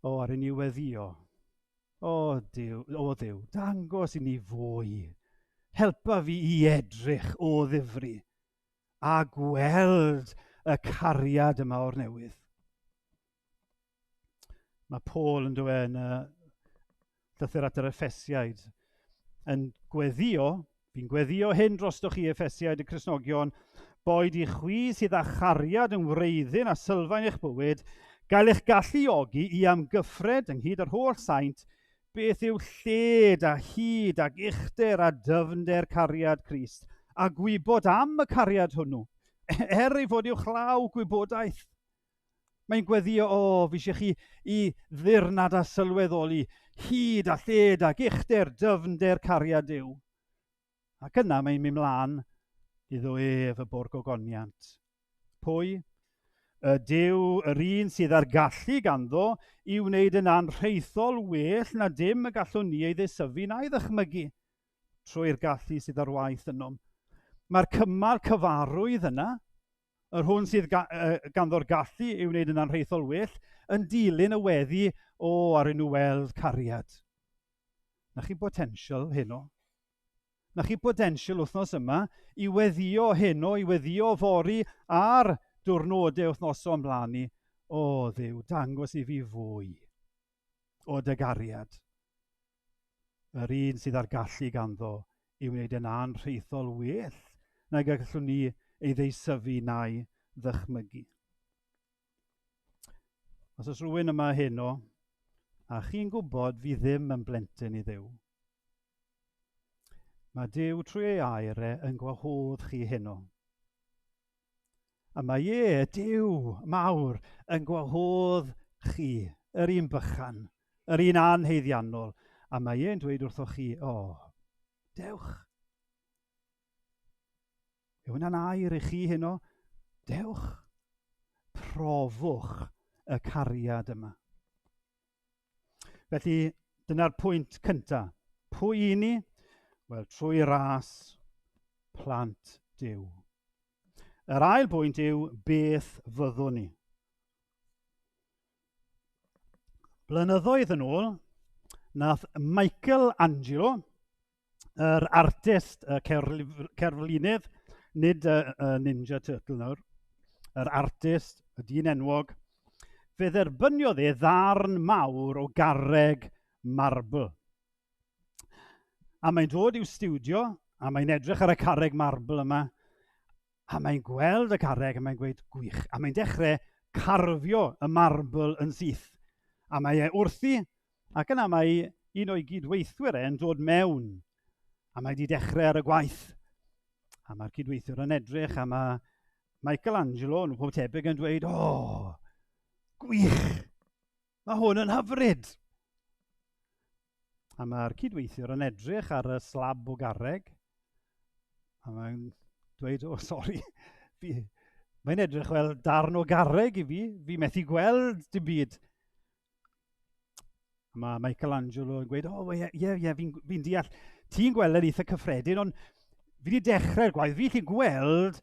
O, ar i ni weddio. O, Duw, o Dduw, dangos i ni fwy. Helpa fi i edrych o ddifri a gweld y cariad yma o'r newydd. Mae Paul yn dweud yn y llythyr at yr Effesiaid yn gweddio, fi'n gweddio hyn drostoch chi Effesiaid y Cristnogion, boed i chwi sydd â chariad yn wreiddyn a sylfaen eich bywyd, gael eich galluogi i amgyffred ynghyd â'r holl saint beth yw lled a hyd ac uchder a dyfnder cariad Crist, a gwybod am y cariad hwnnw, er ei fod uwchlaw gwybodaeth. Mae'n gweddio, o, fi eisiau chi i ddirnad a sylweddoli hyd a lled ac uchder dyfnder cariad Duw. Ac yna mae'n mynd mlaen iddo ef y bo'r gogoniant. Pwy? Y Duw, yr un sydd â'r gallu ganddo i wneud yn anrhaethol well na dim y gallwn ni ei ddeisyfu na'i ddychmygu trwy'r gallu sydd ar waith ynom. Mae'r cymal cyfarwydd yna, yr hwn sydd ganddo'r gallu i wneud yn anrhaethol well, yn dilyn y weddi o ar enw weld cariad. Na chi potensial heno. Na chi potensial wythnos yma i weddio heno, i weddio fory a'r diwrnodau wythnosol ymlaen ni. O Dduw, dangos i fi fwy o dy gariad. Yr un sydd â'r gallu ganddo i wneud yn anrhaethol well nag y gallwn ni ei ddeisyfu na'i ddychmygu. Os oes rhywun yma heno, a chi'n gwybod fi ddim yn blentyn i Dduw, mae Duw trwy ei air e yn gwahodd chi heno. A mae e, Duw mawr, yn gwahodd chi, yr un bychan, yr un anhaeddiannol, a mae e'n dweud wrthoch chi, o, dewch. Yw hwnna'n air i chi heno? Dewch. Profwch y cariad yma. Felly, dyna'r pwynt cyntaf. Pwy i ni? Wel, trwy ras plant Duw. Yr ail bwynt yw beth fyddwn ni. Blynyddoedd yn ôl, nath Michael Angelo, yr artist, y cerflunydd, nid y Ninja Turtle nawr, yr artist, y dyn enwog, fe dderbyniodd e ddarn mawr o garreg marble. A mae'n dod i'w stiwdio, a mae'n edrych ar y carreg marble yma, a mae'n gweld y carreg a mae'n gweud gwych. A mae'n dechrau carfio y marble yn syth. A mae e wrthi, ac yna mae un o'i gydweithwyr e'n dod mewn. A mae wedi dechrau ar y gwaith. A mae'r cydweithiwr yn edrych, a mae Michelangelo yn pob tebyg yn dweud, o, oh, gwych! Mae hwn yn hyfryd! A mae'r cydweithiwr yn edrych ar y slab o garreg, a mae'n dweud, o, oh, sori, fi, mae'n edrych fel darn o garreg i fi, fi methu gweld dim byd. A mae Michelangelo yn gweud, o, oh, ie, ie, ie, fi'n fi deall, ti'n gweld yn eitha cyffredin, ond fi wedi dechrau'r gwaith, fi chi'n gweld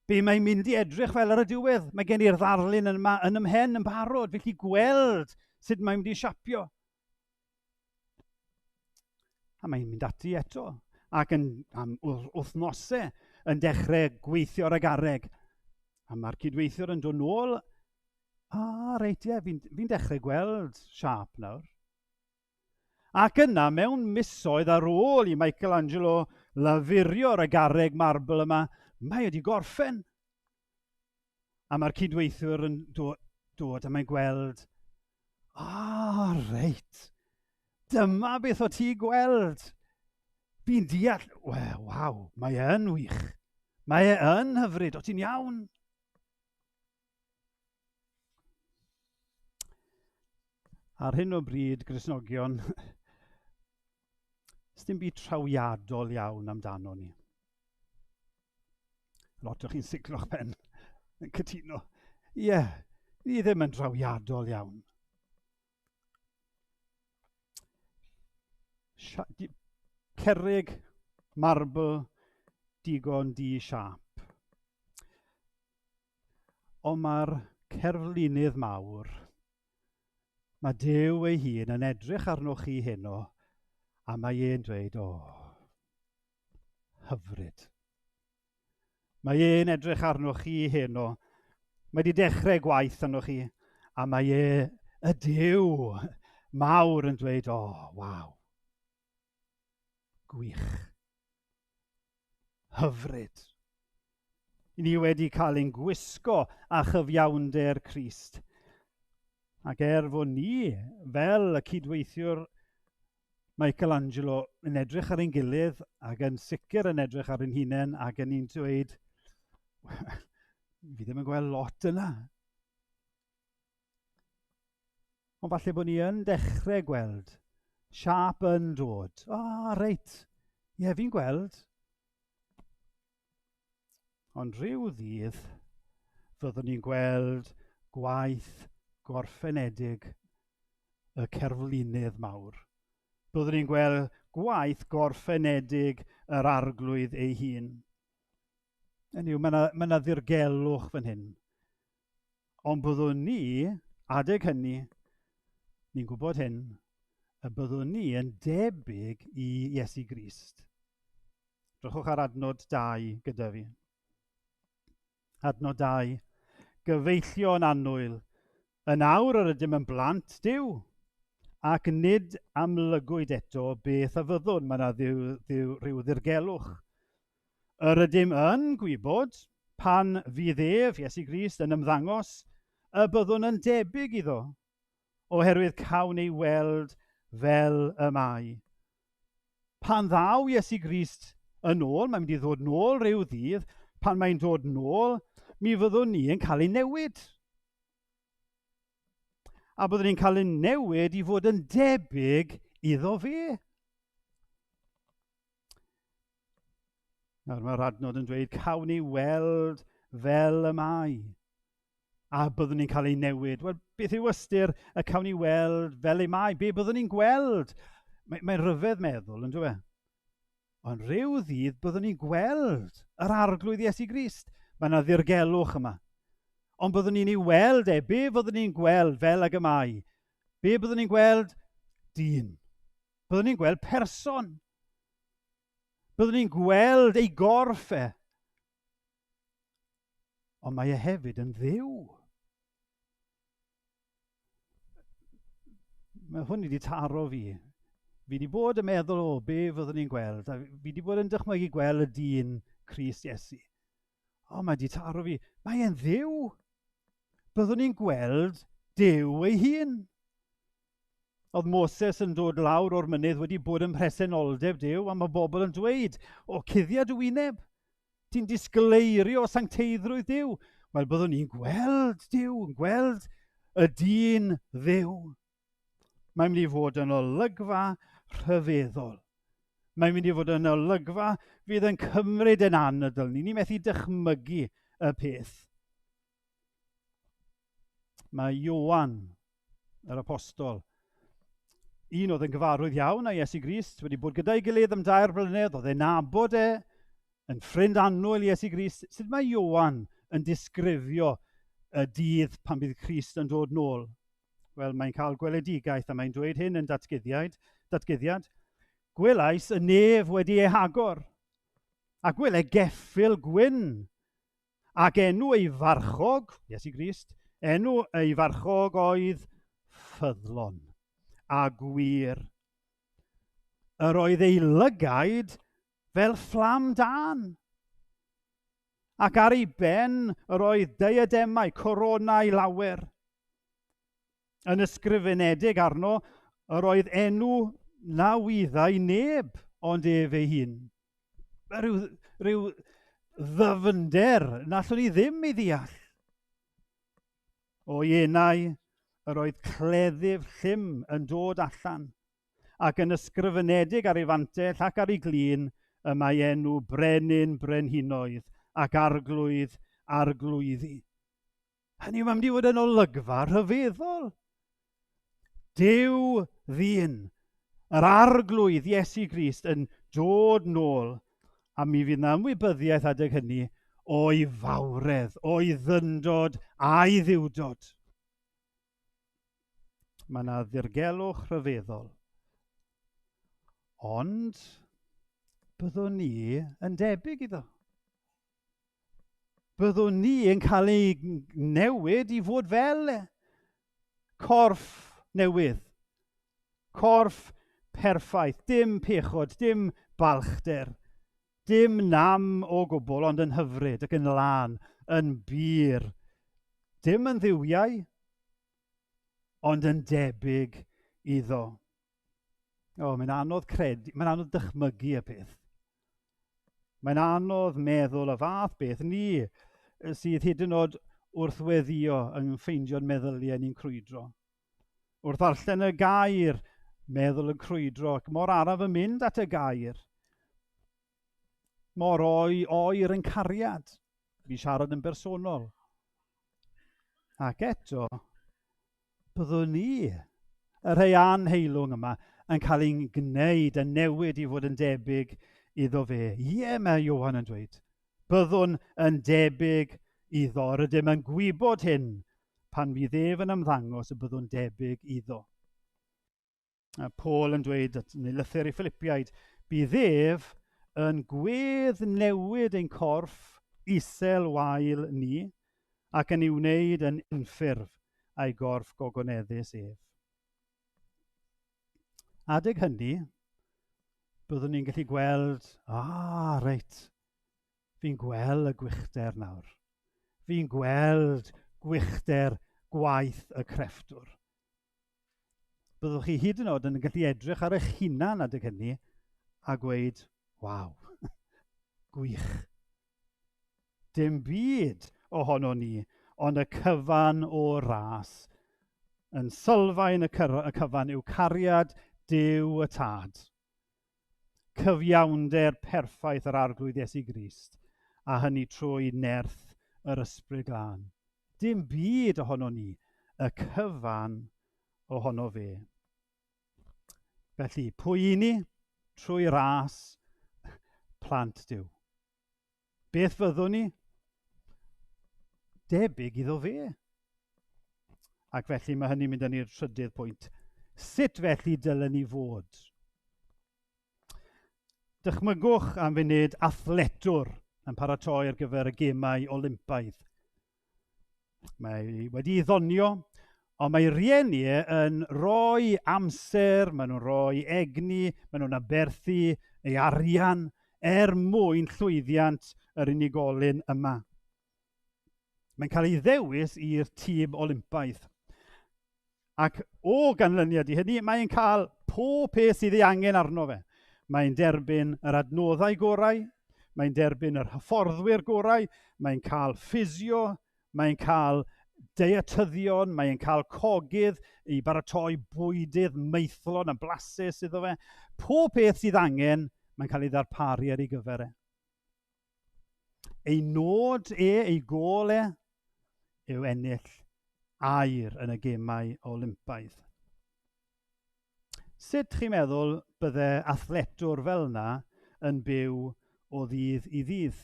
be mae'n mynd i edrych fel ar y diwedd. Mae gen i'r ddarlun yn, yma, yn ymhen yn barod, felly gweld sut mae'n mynd i siapio. A mae'n mynd ati eto, ac yn, am wythnosau yn dechrau gweithio ar y garreg. A mae'r cydweithiwr yn dod nôl, a reit ie, fi'n fi dechrau gweld siap nawr. Ac yna, mewn misoedd ar ôl i Michelangelo lafurio ar y garreg marble yma, mae wedi gorffen. A mae'r cydweithiwr yn dod a mae'n gweld, ah, reit, dyma beth o ti gweld. Fi'n deall, wel, waw, mae e yn wych. Mae e yn hyfryd, o ti'n iawn. Ar hyn o bryd, Gristnogion, dim byd trawiadol iawn amdano ni. Lot o chi'n siglo'ch pen yn cytuno. Ie, yeah, ni ddim yn drawiadol iawn. Cerrig, marble, digon di siap. Ond mae'r cerflunydd mawr, mae Duw ei hun yn edrych arnoch chi heno, a mae e'n dweud, o, oh, hyfryd. Mae e'n edrych arnoch chi heno. Mae wedi dechrau gwaith arnoch chi, a mae e, y Duw mawr yn dweud, o, oh, waw, gwych, hyfryd. Ni wedi cael ein gwisgo â chyfiawnder Crist. Ac er fod ni, fel y cydweithiwr Michelangelo, yn edrych ar ein gilydd ac yn sicr yn edrych ar ein hunain ac yn ni'n dweud, fi ddim yn gweld lot yna. Ond falle bod ni yn dechrau gweld siâp yn dod. O, oh, reit, ie, yeah, fi'n gweld. Ond rhyw ddydd, fyddwn ni'n gweld gwaith gorffenedig y cerflunydd mawr. Byddwn ni'n gweld gwaith gorffenedig yr arglwydd ei hun. Hynny yw, mae yna, mae yna ddirgelwch fan hyn. Ond byddwn ni, adeg hynny, ni'n gwybod hyn, y byddwn ni yn debyg i Iesu Grist. Drychwch ar adnod 2 gyda fi. Adnod 2. Gyfeillion annwyl, yn awr yr ydym yn blant Duw, ac nid amlygwyd eto beth a fyddwn, mae yna ddiw, ddiw, rhyw ddirgelwch. Yr ydym yn gwybod pan fydd ef, Iesu Grist, yn ymddangos, y byddwn yn debyg iddo, oherwydd cawn ei weld fel y mae. Pan ddaw Iesu Grist yn ôl, mae'n mynd i ddod nôl rhyw ddydd, pan mae'n dod nôl, mi fyddwn ni yn cael ei newid. A byddwn ni'n cael ei newid i fod yn debyg iddo fe. Nawr mae'r adnod yn dweud, cawn ei weld fel y mae. A byddwn ni'n cael ei newid. Wel, beth yw ystyr y cawn ni weld fel ei mae? Be byddwn ni'n gweld? Mae'n mae rhyfedd meddwl, yn dweud? Ond rhyw ddydd byddwn ni'n gweld yr arglwydd Iesu Grist. Mae yna ddirgelwch yma. Ond byddwn ni'n ei weld e. Be fyddwn ni'n gweld fel ag y mae? Be byddwn ni'n gweld? Dyn. Byddwn ni'n gweld person. Byddwn ni'n gweld ei gorff e. Ond mae e hefyd yn Dduw. Mae hwn wedi taro fi. Fi wedi bod yn meddwl o be fyddwn ni'n gweld. A fi wedi bod yn dychmygu gweld y dyn Crist Iesu. O, mae wedi taro fi. Mae e'n Dduw. Byddwn ni'n gweld Duw ei hun. Oedd Moses yn dod lawr o'r mynydd wedi bod yn presenoldeb Duw, a mae bobl yn dweud, o, cuddia dy wyneb. Ti'n disgleirio sancteiddrwydd Duw. Wel, byddwn ni'n gweld Duw, yn gweld y dyn Dduw. Mae'n mynd i fod yn olygfa rhyfeddol. Mae'n mynd i fod yn olygfa fydd yn cymryd yn anadl ni. Ni methu dychmygu y peth. Mae Ioan, yr apostol, un oedd yn gyfarwydd iawn â Iesu Grist, wedi bod gyda'i gilydd am 3 blynedd, oedd e'n nabod e, yn ffrind annwyl Iesu Grist. Sut mae Ioan yn disgrifio y dydd pan bydd Crist yn dod nôl? Wel, mae'n cael gweledigaeth a mae'n dweud hyn yn datguddiad. Gwelais y nef wedi ei hagor, a gwele geffyl gwyn, ac enw ei farchog, Iesu Grist, enw ei farchog oedd Ffyddlon a Gwir. Yr oedd ei lygaid fel fflam dân, ac ar ei ben yr oedd diademau, coronau lawer. Yn ysgrifenedig arno, yr oedd enw na wyddai neb ond ef ei hun. Rhyw ddyfnder na allwn ni ddim ei ddeall. O'i enau, yr oedd cleddyf llym yn dod allan, ac yn ysgrifenedig ar ei fantell ac ar ei glin, y mae enw Brenin Brenhinoedd ac Arglwydd Arglwyddi. Hynny yw, mae'n mynd i fod yn olygfa rhyfeddol. Duw ddyn, yr Arglwydd Iesu Grist yn dod nôl, a mi fydd na ymwybyddiaeth adeg hynny o'i fawredd, o'i ddyndod a'i ddiwdod. Mae yna ddirgelwch rhyfeddol. Ond byddwn ni yn debyg iddo. Byddwn ni yn cael ei newid i fod fel corff newydd. Corff perffaith, dim pechod, dim balchder, dim nam o gwbl, ond yn hyfryd ac yn lân, yn bur. Dim yn dduwiau, ond yn debyg iddo. O, mae'n anodd credu, mae'n anodd dychmygu y peth. Mae'n anodd meddwl y fath beth. Ni sydd hyd yn oed wrth weddio yn ffeindio'n meddyliau ni'n crwydro. Wrth ddarllen y gair, meddwl yn crwydro, ac mor araf yn mynd at y gair. Mor oer yn cariad. Fi siarad yn bersonol. Ac eto, byddwn ni, y rhai anheilwng yma, yn cael ein gwneud yn newid i fod yn debyg iddo fe. Ie, mae Ioan yn dweud, byddwn yn debyg iddo. Rydym yn gwybod hyn pan fydd ef yn ymddangos y byddwn debyg iddo. A Paul yn dweud, neu lythyr i Philippiaid, bydd ef yn gwedd newid ein corff isel wael ni ac yn ei wneud yn unffurf a'i gorff gogoneddus ef. Adeg hynny, byddwn ni'n gallu gweld, reit, fi'n gweld y gwychder nawr. Fi'n gweld gwychder gwaith y crefftwr. Byddwch chi hyd yn oed yn gallu edrych ar eich hunan adeg hynny a gweud, waw, gwych. Dim byd ohono ni, ond y cyfan o ras. Yn sylfaen y cyfan yw cariad Duw y Tad. Cyfiawnder perffaith yr Arglwydd Iesu Grist, a hynny trwy nerth yr Ysbryd Glân. Dim byd ohono ni, y cyfan ohono fe. Felly, pwy i ni? Trwy ras plant Duw. Beth fyddwn ni? Debyg iddo fe. Ac felly mae hynny'n mynd â ni'r trydydd pwynt. Sut felly dylen ni fod? Dychmygwch am funud athletwr yn paratoi ar gyfer y gemau Olympaidd. Mae wedi ei ddonio, ond mae rieni e yn rhoi amser, maen nhw'n rhoi egni, maen nhw'n aberthu ei arian er mwyn llwyddiant yr unigolyn yma. Mae'n cael ei ddewis i'r tîm Olympaidd. Ac o ganlyniad i hynny, mae'n cael pob peth sydd ei angen arno fe. Mae'n derbyn yr adnoddau gorau, mae'n derbyn yr hyfforddwyr gorau, mae'n cael ffisio, mae'n cael deietyddion, mae'n cael cogydd i baratoi bwydydd maethlon a blasus iddo fe. Pob peth sydd angen, mae'n cael ei ddarparu ar ei gyfer e. Ei nod e, ei gôl e, yw ennill aur yn y gemau Olympaidd. Sut chi'n meddwl bydde athletwr fel yna yn byw o ddydd i ddydd?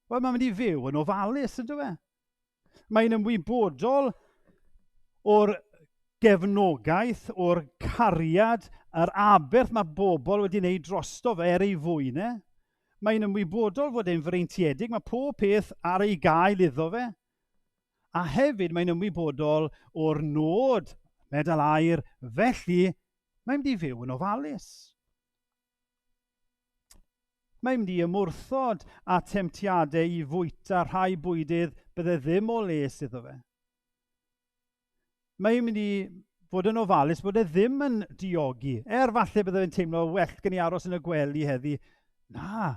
Wel, mae'n mynd i fyw yn ofalus, yn dwi? Mae'n ymwybodol o'r gefnogaeth, o'r cariad, yr aberth mae bobl wedi wneud drosto fe er ei fwyn e. Mae'n ymwybodol fod e'n freintiedig, mae pob peth ar ei gael iddo fe. A hefyd mae'n ymwybodol o'r nod medal aur, felly mae'n mynd i fyw yn ofalus. Mae'n mynd i ymwrthod â temtiadau i fwyta rhai bwydydd bydde ddim o les iddo fe. Mae'n mynd i fod yn ofalus bod e ddim yn diogi. Er falle bydde fe'n teimlo well gen i aros yn y gwely heddi. Na,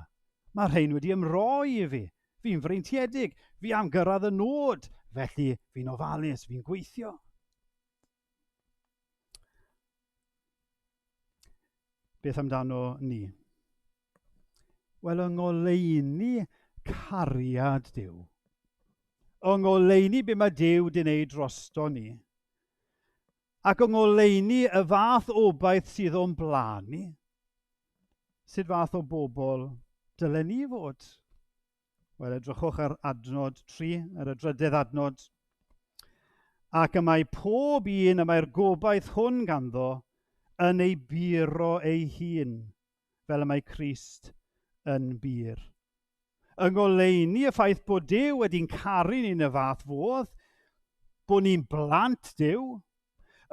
mae rhain wedi ymroi i fi. Fi'n freintiedig, fi am gyrraedd y nod, felly fi'n ofalus, fi'n gweithio. Beth amdano ni? Wel, yng ngoleuni cariad Duw, yng ngoleuni be mae Duw wedi wneud drosto ni, ac yng ngoleuni y fath obaith sydd o'n blaen ni, sut fath o bobl dylen ni fod? Wel, edrychwch ar adnod 3, ar y drydedd adnod. Ac y mae pob un y mae'r gobaith hwn ganddo yn ei buro ei hun, fel y mae Crist yn bur. Yng ngoleuni y ffaith bod Duw wedi'n caru ni'n y fath fodd, bod ni'n blant Duw,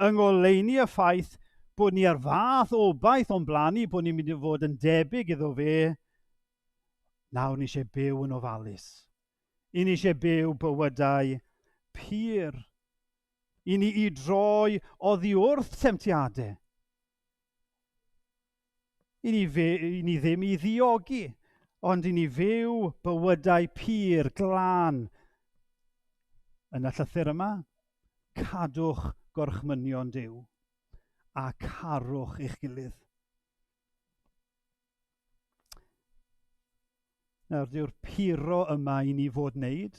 yng ngoleuni y ffaith bod ni ar fath obaith o'n blaen ni, bod ni'n mynd i fod yn debyg iddo fe, nawr ni eisiau byw yn ofalus. I ni eisiau byw bywydau pur. I ni i droi oddi wrth temtiadau. I ni, fe, i ni ddim i ddiogi, ond i ni fyw bywydau pur, glân. Yn y llythyr yma, cadwch gorchmynion Duw a carwch eich gilydd. Nawr, dyw'r puro yma i ni fod wneud.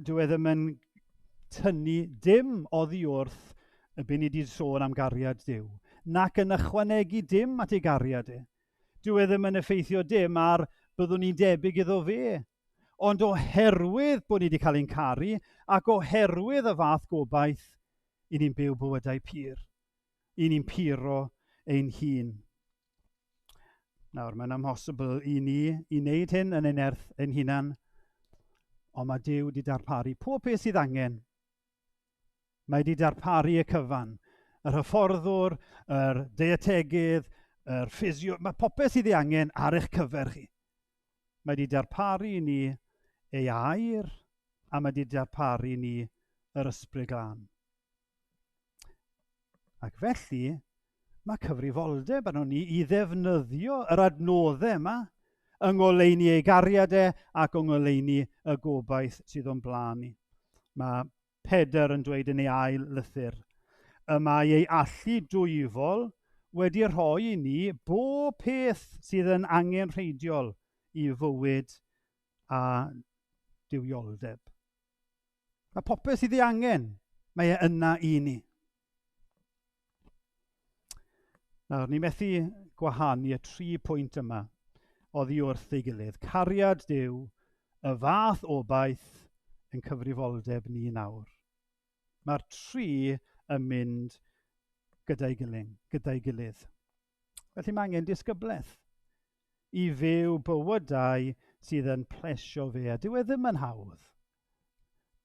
Dyw e ddim yn tynnu dim oddi wrth y be ni wedi sôn am gariad Duw, nac yn ychwanegu dim at ei gariad e. Dyw e ddim yn effeithio dim ar byddwn ni'n debyg iddo fe. Ond oherwydd bod ni wedi cael ein caru, ac oherwydd y fath gobaith, i ni'n byw bywydau pur. I ni'n puro ein hun. Nawr, mae'n amhosibl i ni i wneud hyn yn ein nerth ein hunan, ond mae Duw wedi darparu pob peth sydd angen. Mae wedi darparu y cyfan. Yr hyfforddwr, yr deietegydd, yr ffisio, mae popeth sydd ei angen ar eich cyfer chi. Mae wedi darparu i ni ei air a mae wedi darparu i ni yr ysbryd glân. Ac felly, mae cyfrifoldeb arnon ni i ddefnyddio yr adnoddau yma yng ngoleuni ei gariad e ac yng ngoleuni y gobaith sydd o'n blaen ni. Mae Pedr yn dweud yn ei ail lythyr, y mae ei allu dwyfol wedi rhoi i ni bob peth sydd yn angenrheidiol i fywyd a duwioldeb. Mae popeth sydd ei angen, mae e yna i ni. Nawr, ni methu gwahanu y tri pwynt yma oddi wrth ei gilydd. Cariad Duw, y fath obaith yn cyfrifoldeb ni nawr. Mae'r tri yn mynd gyda'i gilydd. Gyda'i gilydd. Felly mae angen disgyblaeth i fyw bywydau sydd yn plesio fe. A dyw e ddim yn hawdd.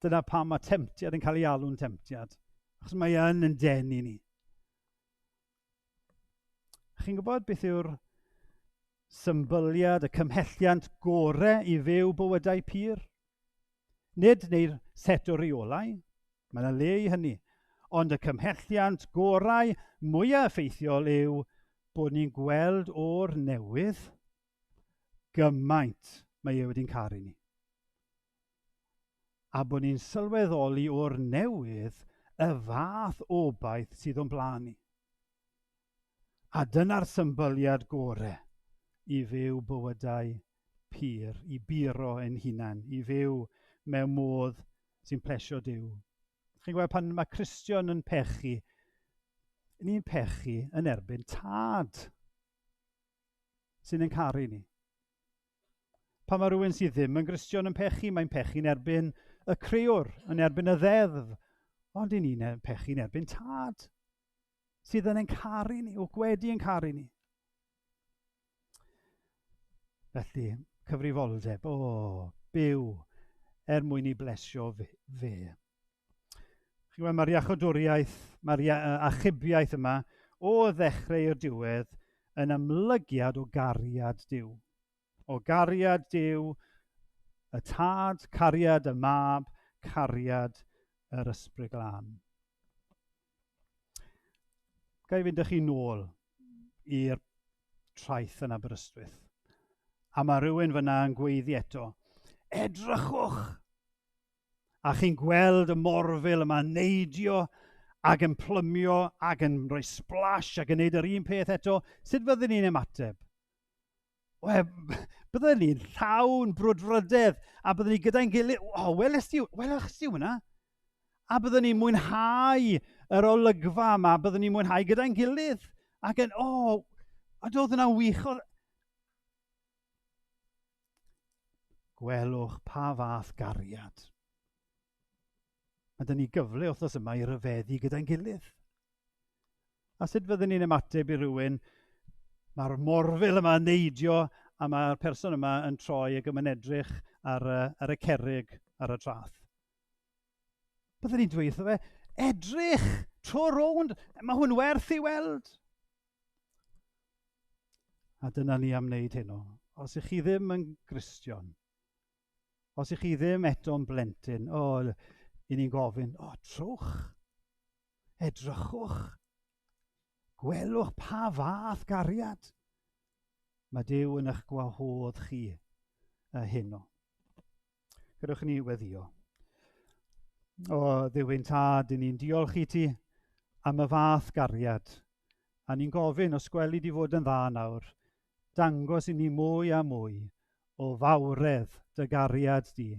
Dyna pam mae temtiad yn cael ei alw'n temtiad. Achos mae yn denu ni. Chi'n gwybod beth yw'r symbyliad, y cymhelliant gorau i fyw bywydau pur? Nid neu'r set o reolau, mae yna le i hynny, ond y cymhelliant gorau mwyaf effeithiol yw bod ni'n gweld o'r newydd gymaint mae e wedi'n caru ni. A bod ni'n sylweddoli o'r newydd y fath obaith sydd o'n blaen ni. A dyna'r symbyliad gorau i fyw bywydau pur, i buro ein hunan, i fyw mewn modd sy'n plesio Duw. Chi'n gweld pan mae Cristion yn pechu, ni'n pechu yn erbyn tad sy'n ein caru ni. Pan mae rhywun sydd ddim yn Gristion yn pechu, mae'n pechu'n erbyn y crëwr, yn erbyn y ddeddf. Ond i ni'n pechu'n erbyn tad sydd yn ein caru ni, o gwedi yn caru ni. Felly, cyfrifoldeb, o, byw er mwyn i blesio fe. Chi'n gweld, mae'r iachawdwriaeth, mae'r achubiaeth yma, o ddechrau i'r diwedd, yn amlygiad o gariad Duw. O gariad Duw, y Tad, cariad y Mab, cariad yr Ysbryd Glân. Ga i fynd â chi nôl i'r traeth yn Aberystwyth. A mae rhywun fyna yn gweiddi eto, edrychwch! A chi'n gweld y morfil yma neidio ac yn plymio ac yn rhoi splash ac yn neud yr un peth eto. Sut fyddwn ni'n ymateb? We, byddwn ni'n llawn brwdfrydedd a byddwn ni gyda'n gilydd, o, oh, welest ti, welech ti hwnna? A byddwn ni'n mwynhau yr olygfa yma, byddwn ni'n mwynhau gyda'n gilydd. Ac yn, o, oh, a doedd hwnna'n wych. Gwelwch pa fath gariad. Mae dyn ni gyfle wythnos yma i ryfeddu gyda'n gilydd. A sut fyddwn ni'n ymateb i rhywun, mae'r morfil yma yn neidio a mae'r person yma yn troi ac yn edrych ar, ar y cerrig ar y traeth. Byddwn ni'n dweud wrtho fe, edrych, tro rownd, mae hwn werth i weld. A dyna ni am wneud heno. Os ych chi ddim yn Gristion, os ych chi ddim eto'n blentyn, o, i ni'n gofyn, o, trwch, edrychwch, gwelwch pa fath gariad mae Duw yn eich gwahodd chi heno. Gadewch i ni weddio. O, Dduw ein Tad, i ni'n diolch i ti am y fath gariad. A ni'n gofyn, os gweli di fod yn dda nawr, dangos i ni mwy a mwy o fawredd dy gariad di.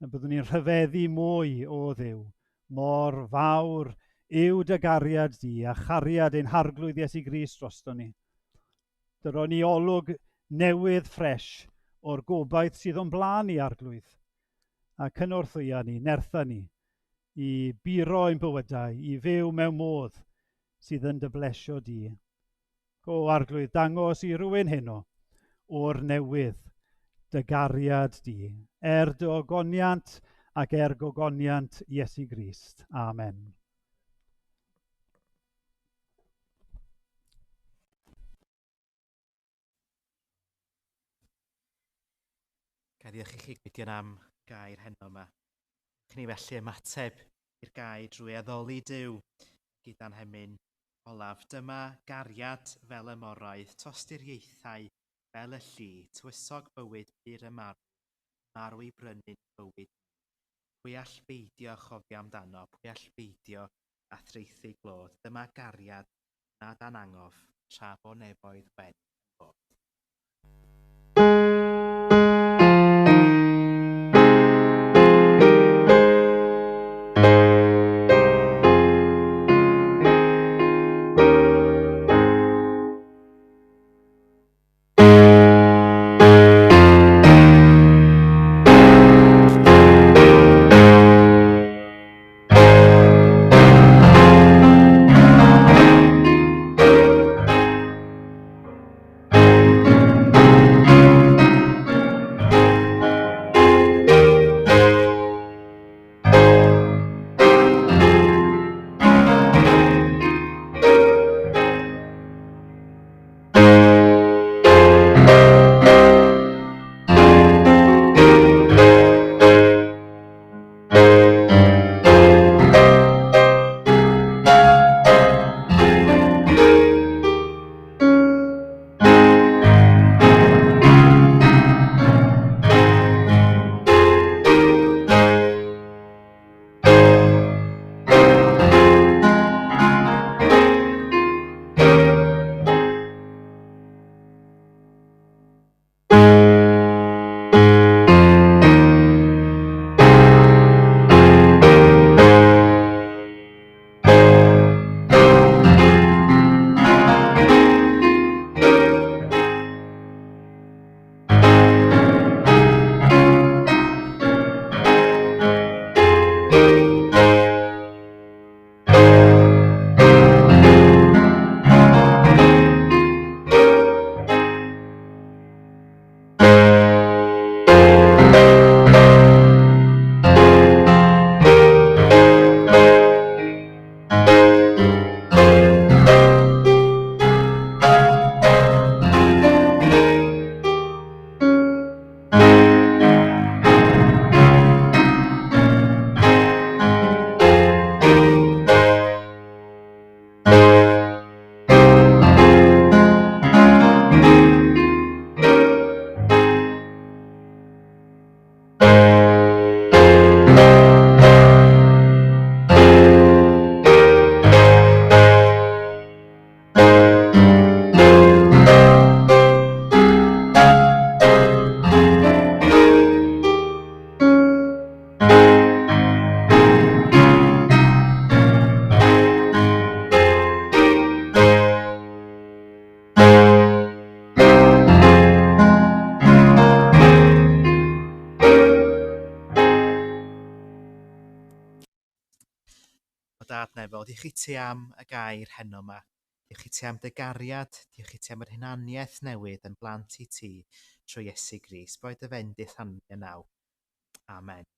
A byddwn ni'n rhyfeddu mwy o Dduw, mor fawr yw dy gariad di a chariad ein Harglwydd Iesu Grist drosto ni. Dyro ni olwg newydd ffres o'r gobaith sydd o'n blaen ni, Arglwydd. A cynorthwya ni, nertha ni, i buro ein bywydau, i fyw mewn modd sydd yn dy blesio di. Go Arglwydd, dangos i rywun heno o'r newydd dy gariad di, er dy ogoniant ac er gogoniant Iesu Grist. Amen. Ga i ddiolch i chi Gwydion am gair heno yma. Ewch ni felly ymateb i'r gair drwy addoli Duw gyda'n hemyn olaf. Dyma gariad fel y moroedd, tosturiaethau fel y lli, tywysog bywyd pur y marw, marw i brynu'n bywyd ni. Pwy all beidio chofio amdano, pwy all beidio a thraethu glod. Dyma gariad nad anangof, tra bo nefoedd wen yn bod. nefol, diolch i ti am y gair heno yma. Diolch i ti am dy gariad, diolch i ti am yr hunaniaeth newydd yn blant i ti trwy Iesu Grist. Boed dy fendith arnon ni yn nawr. Amen.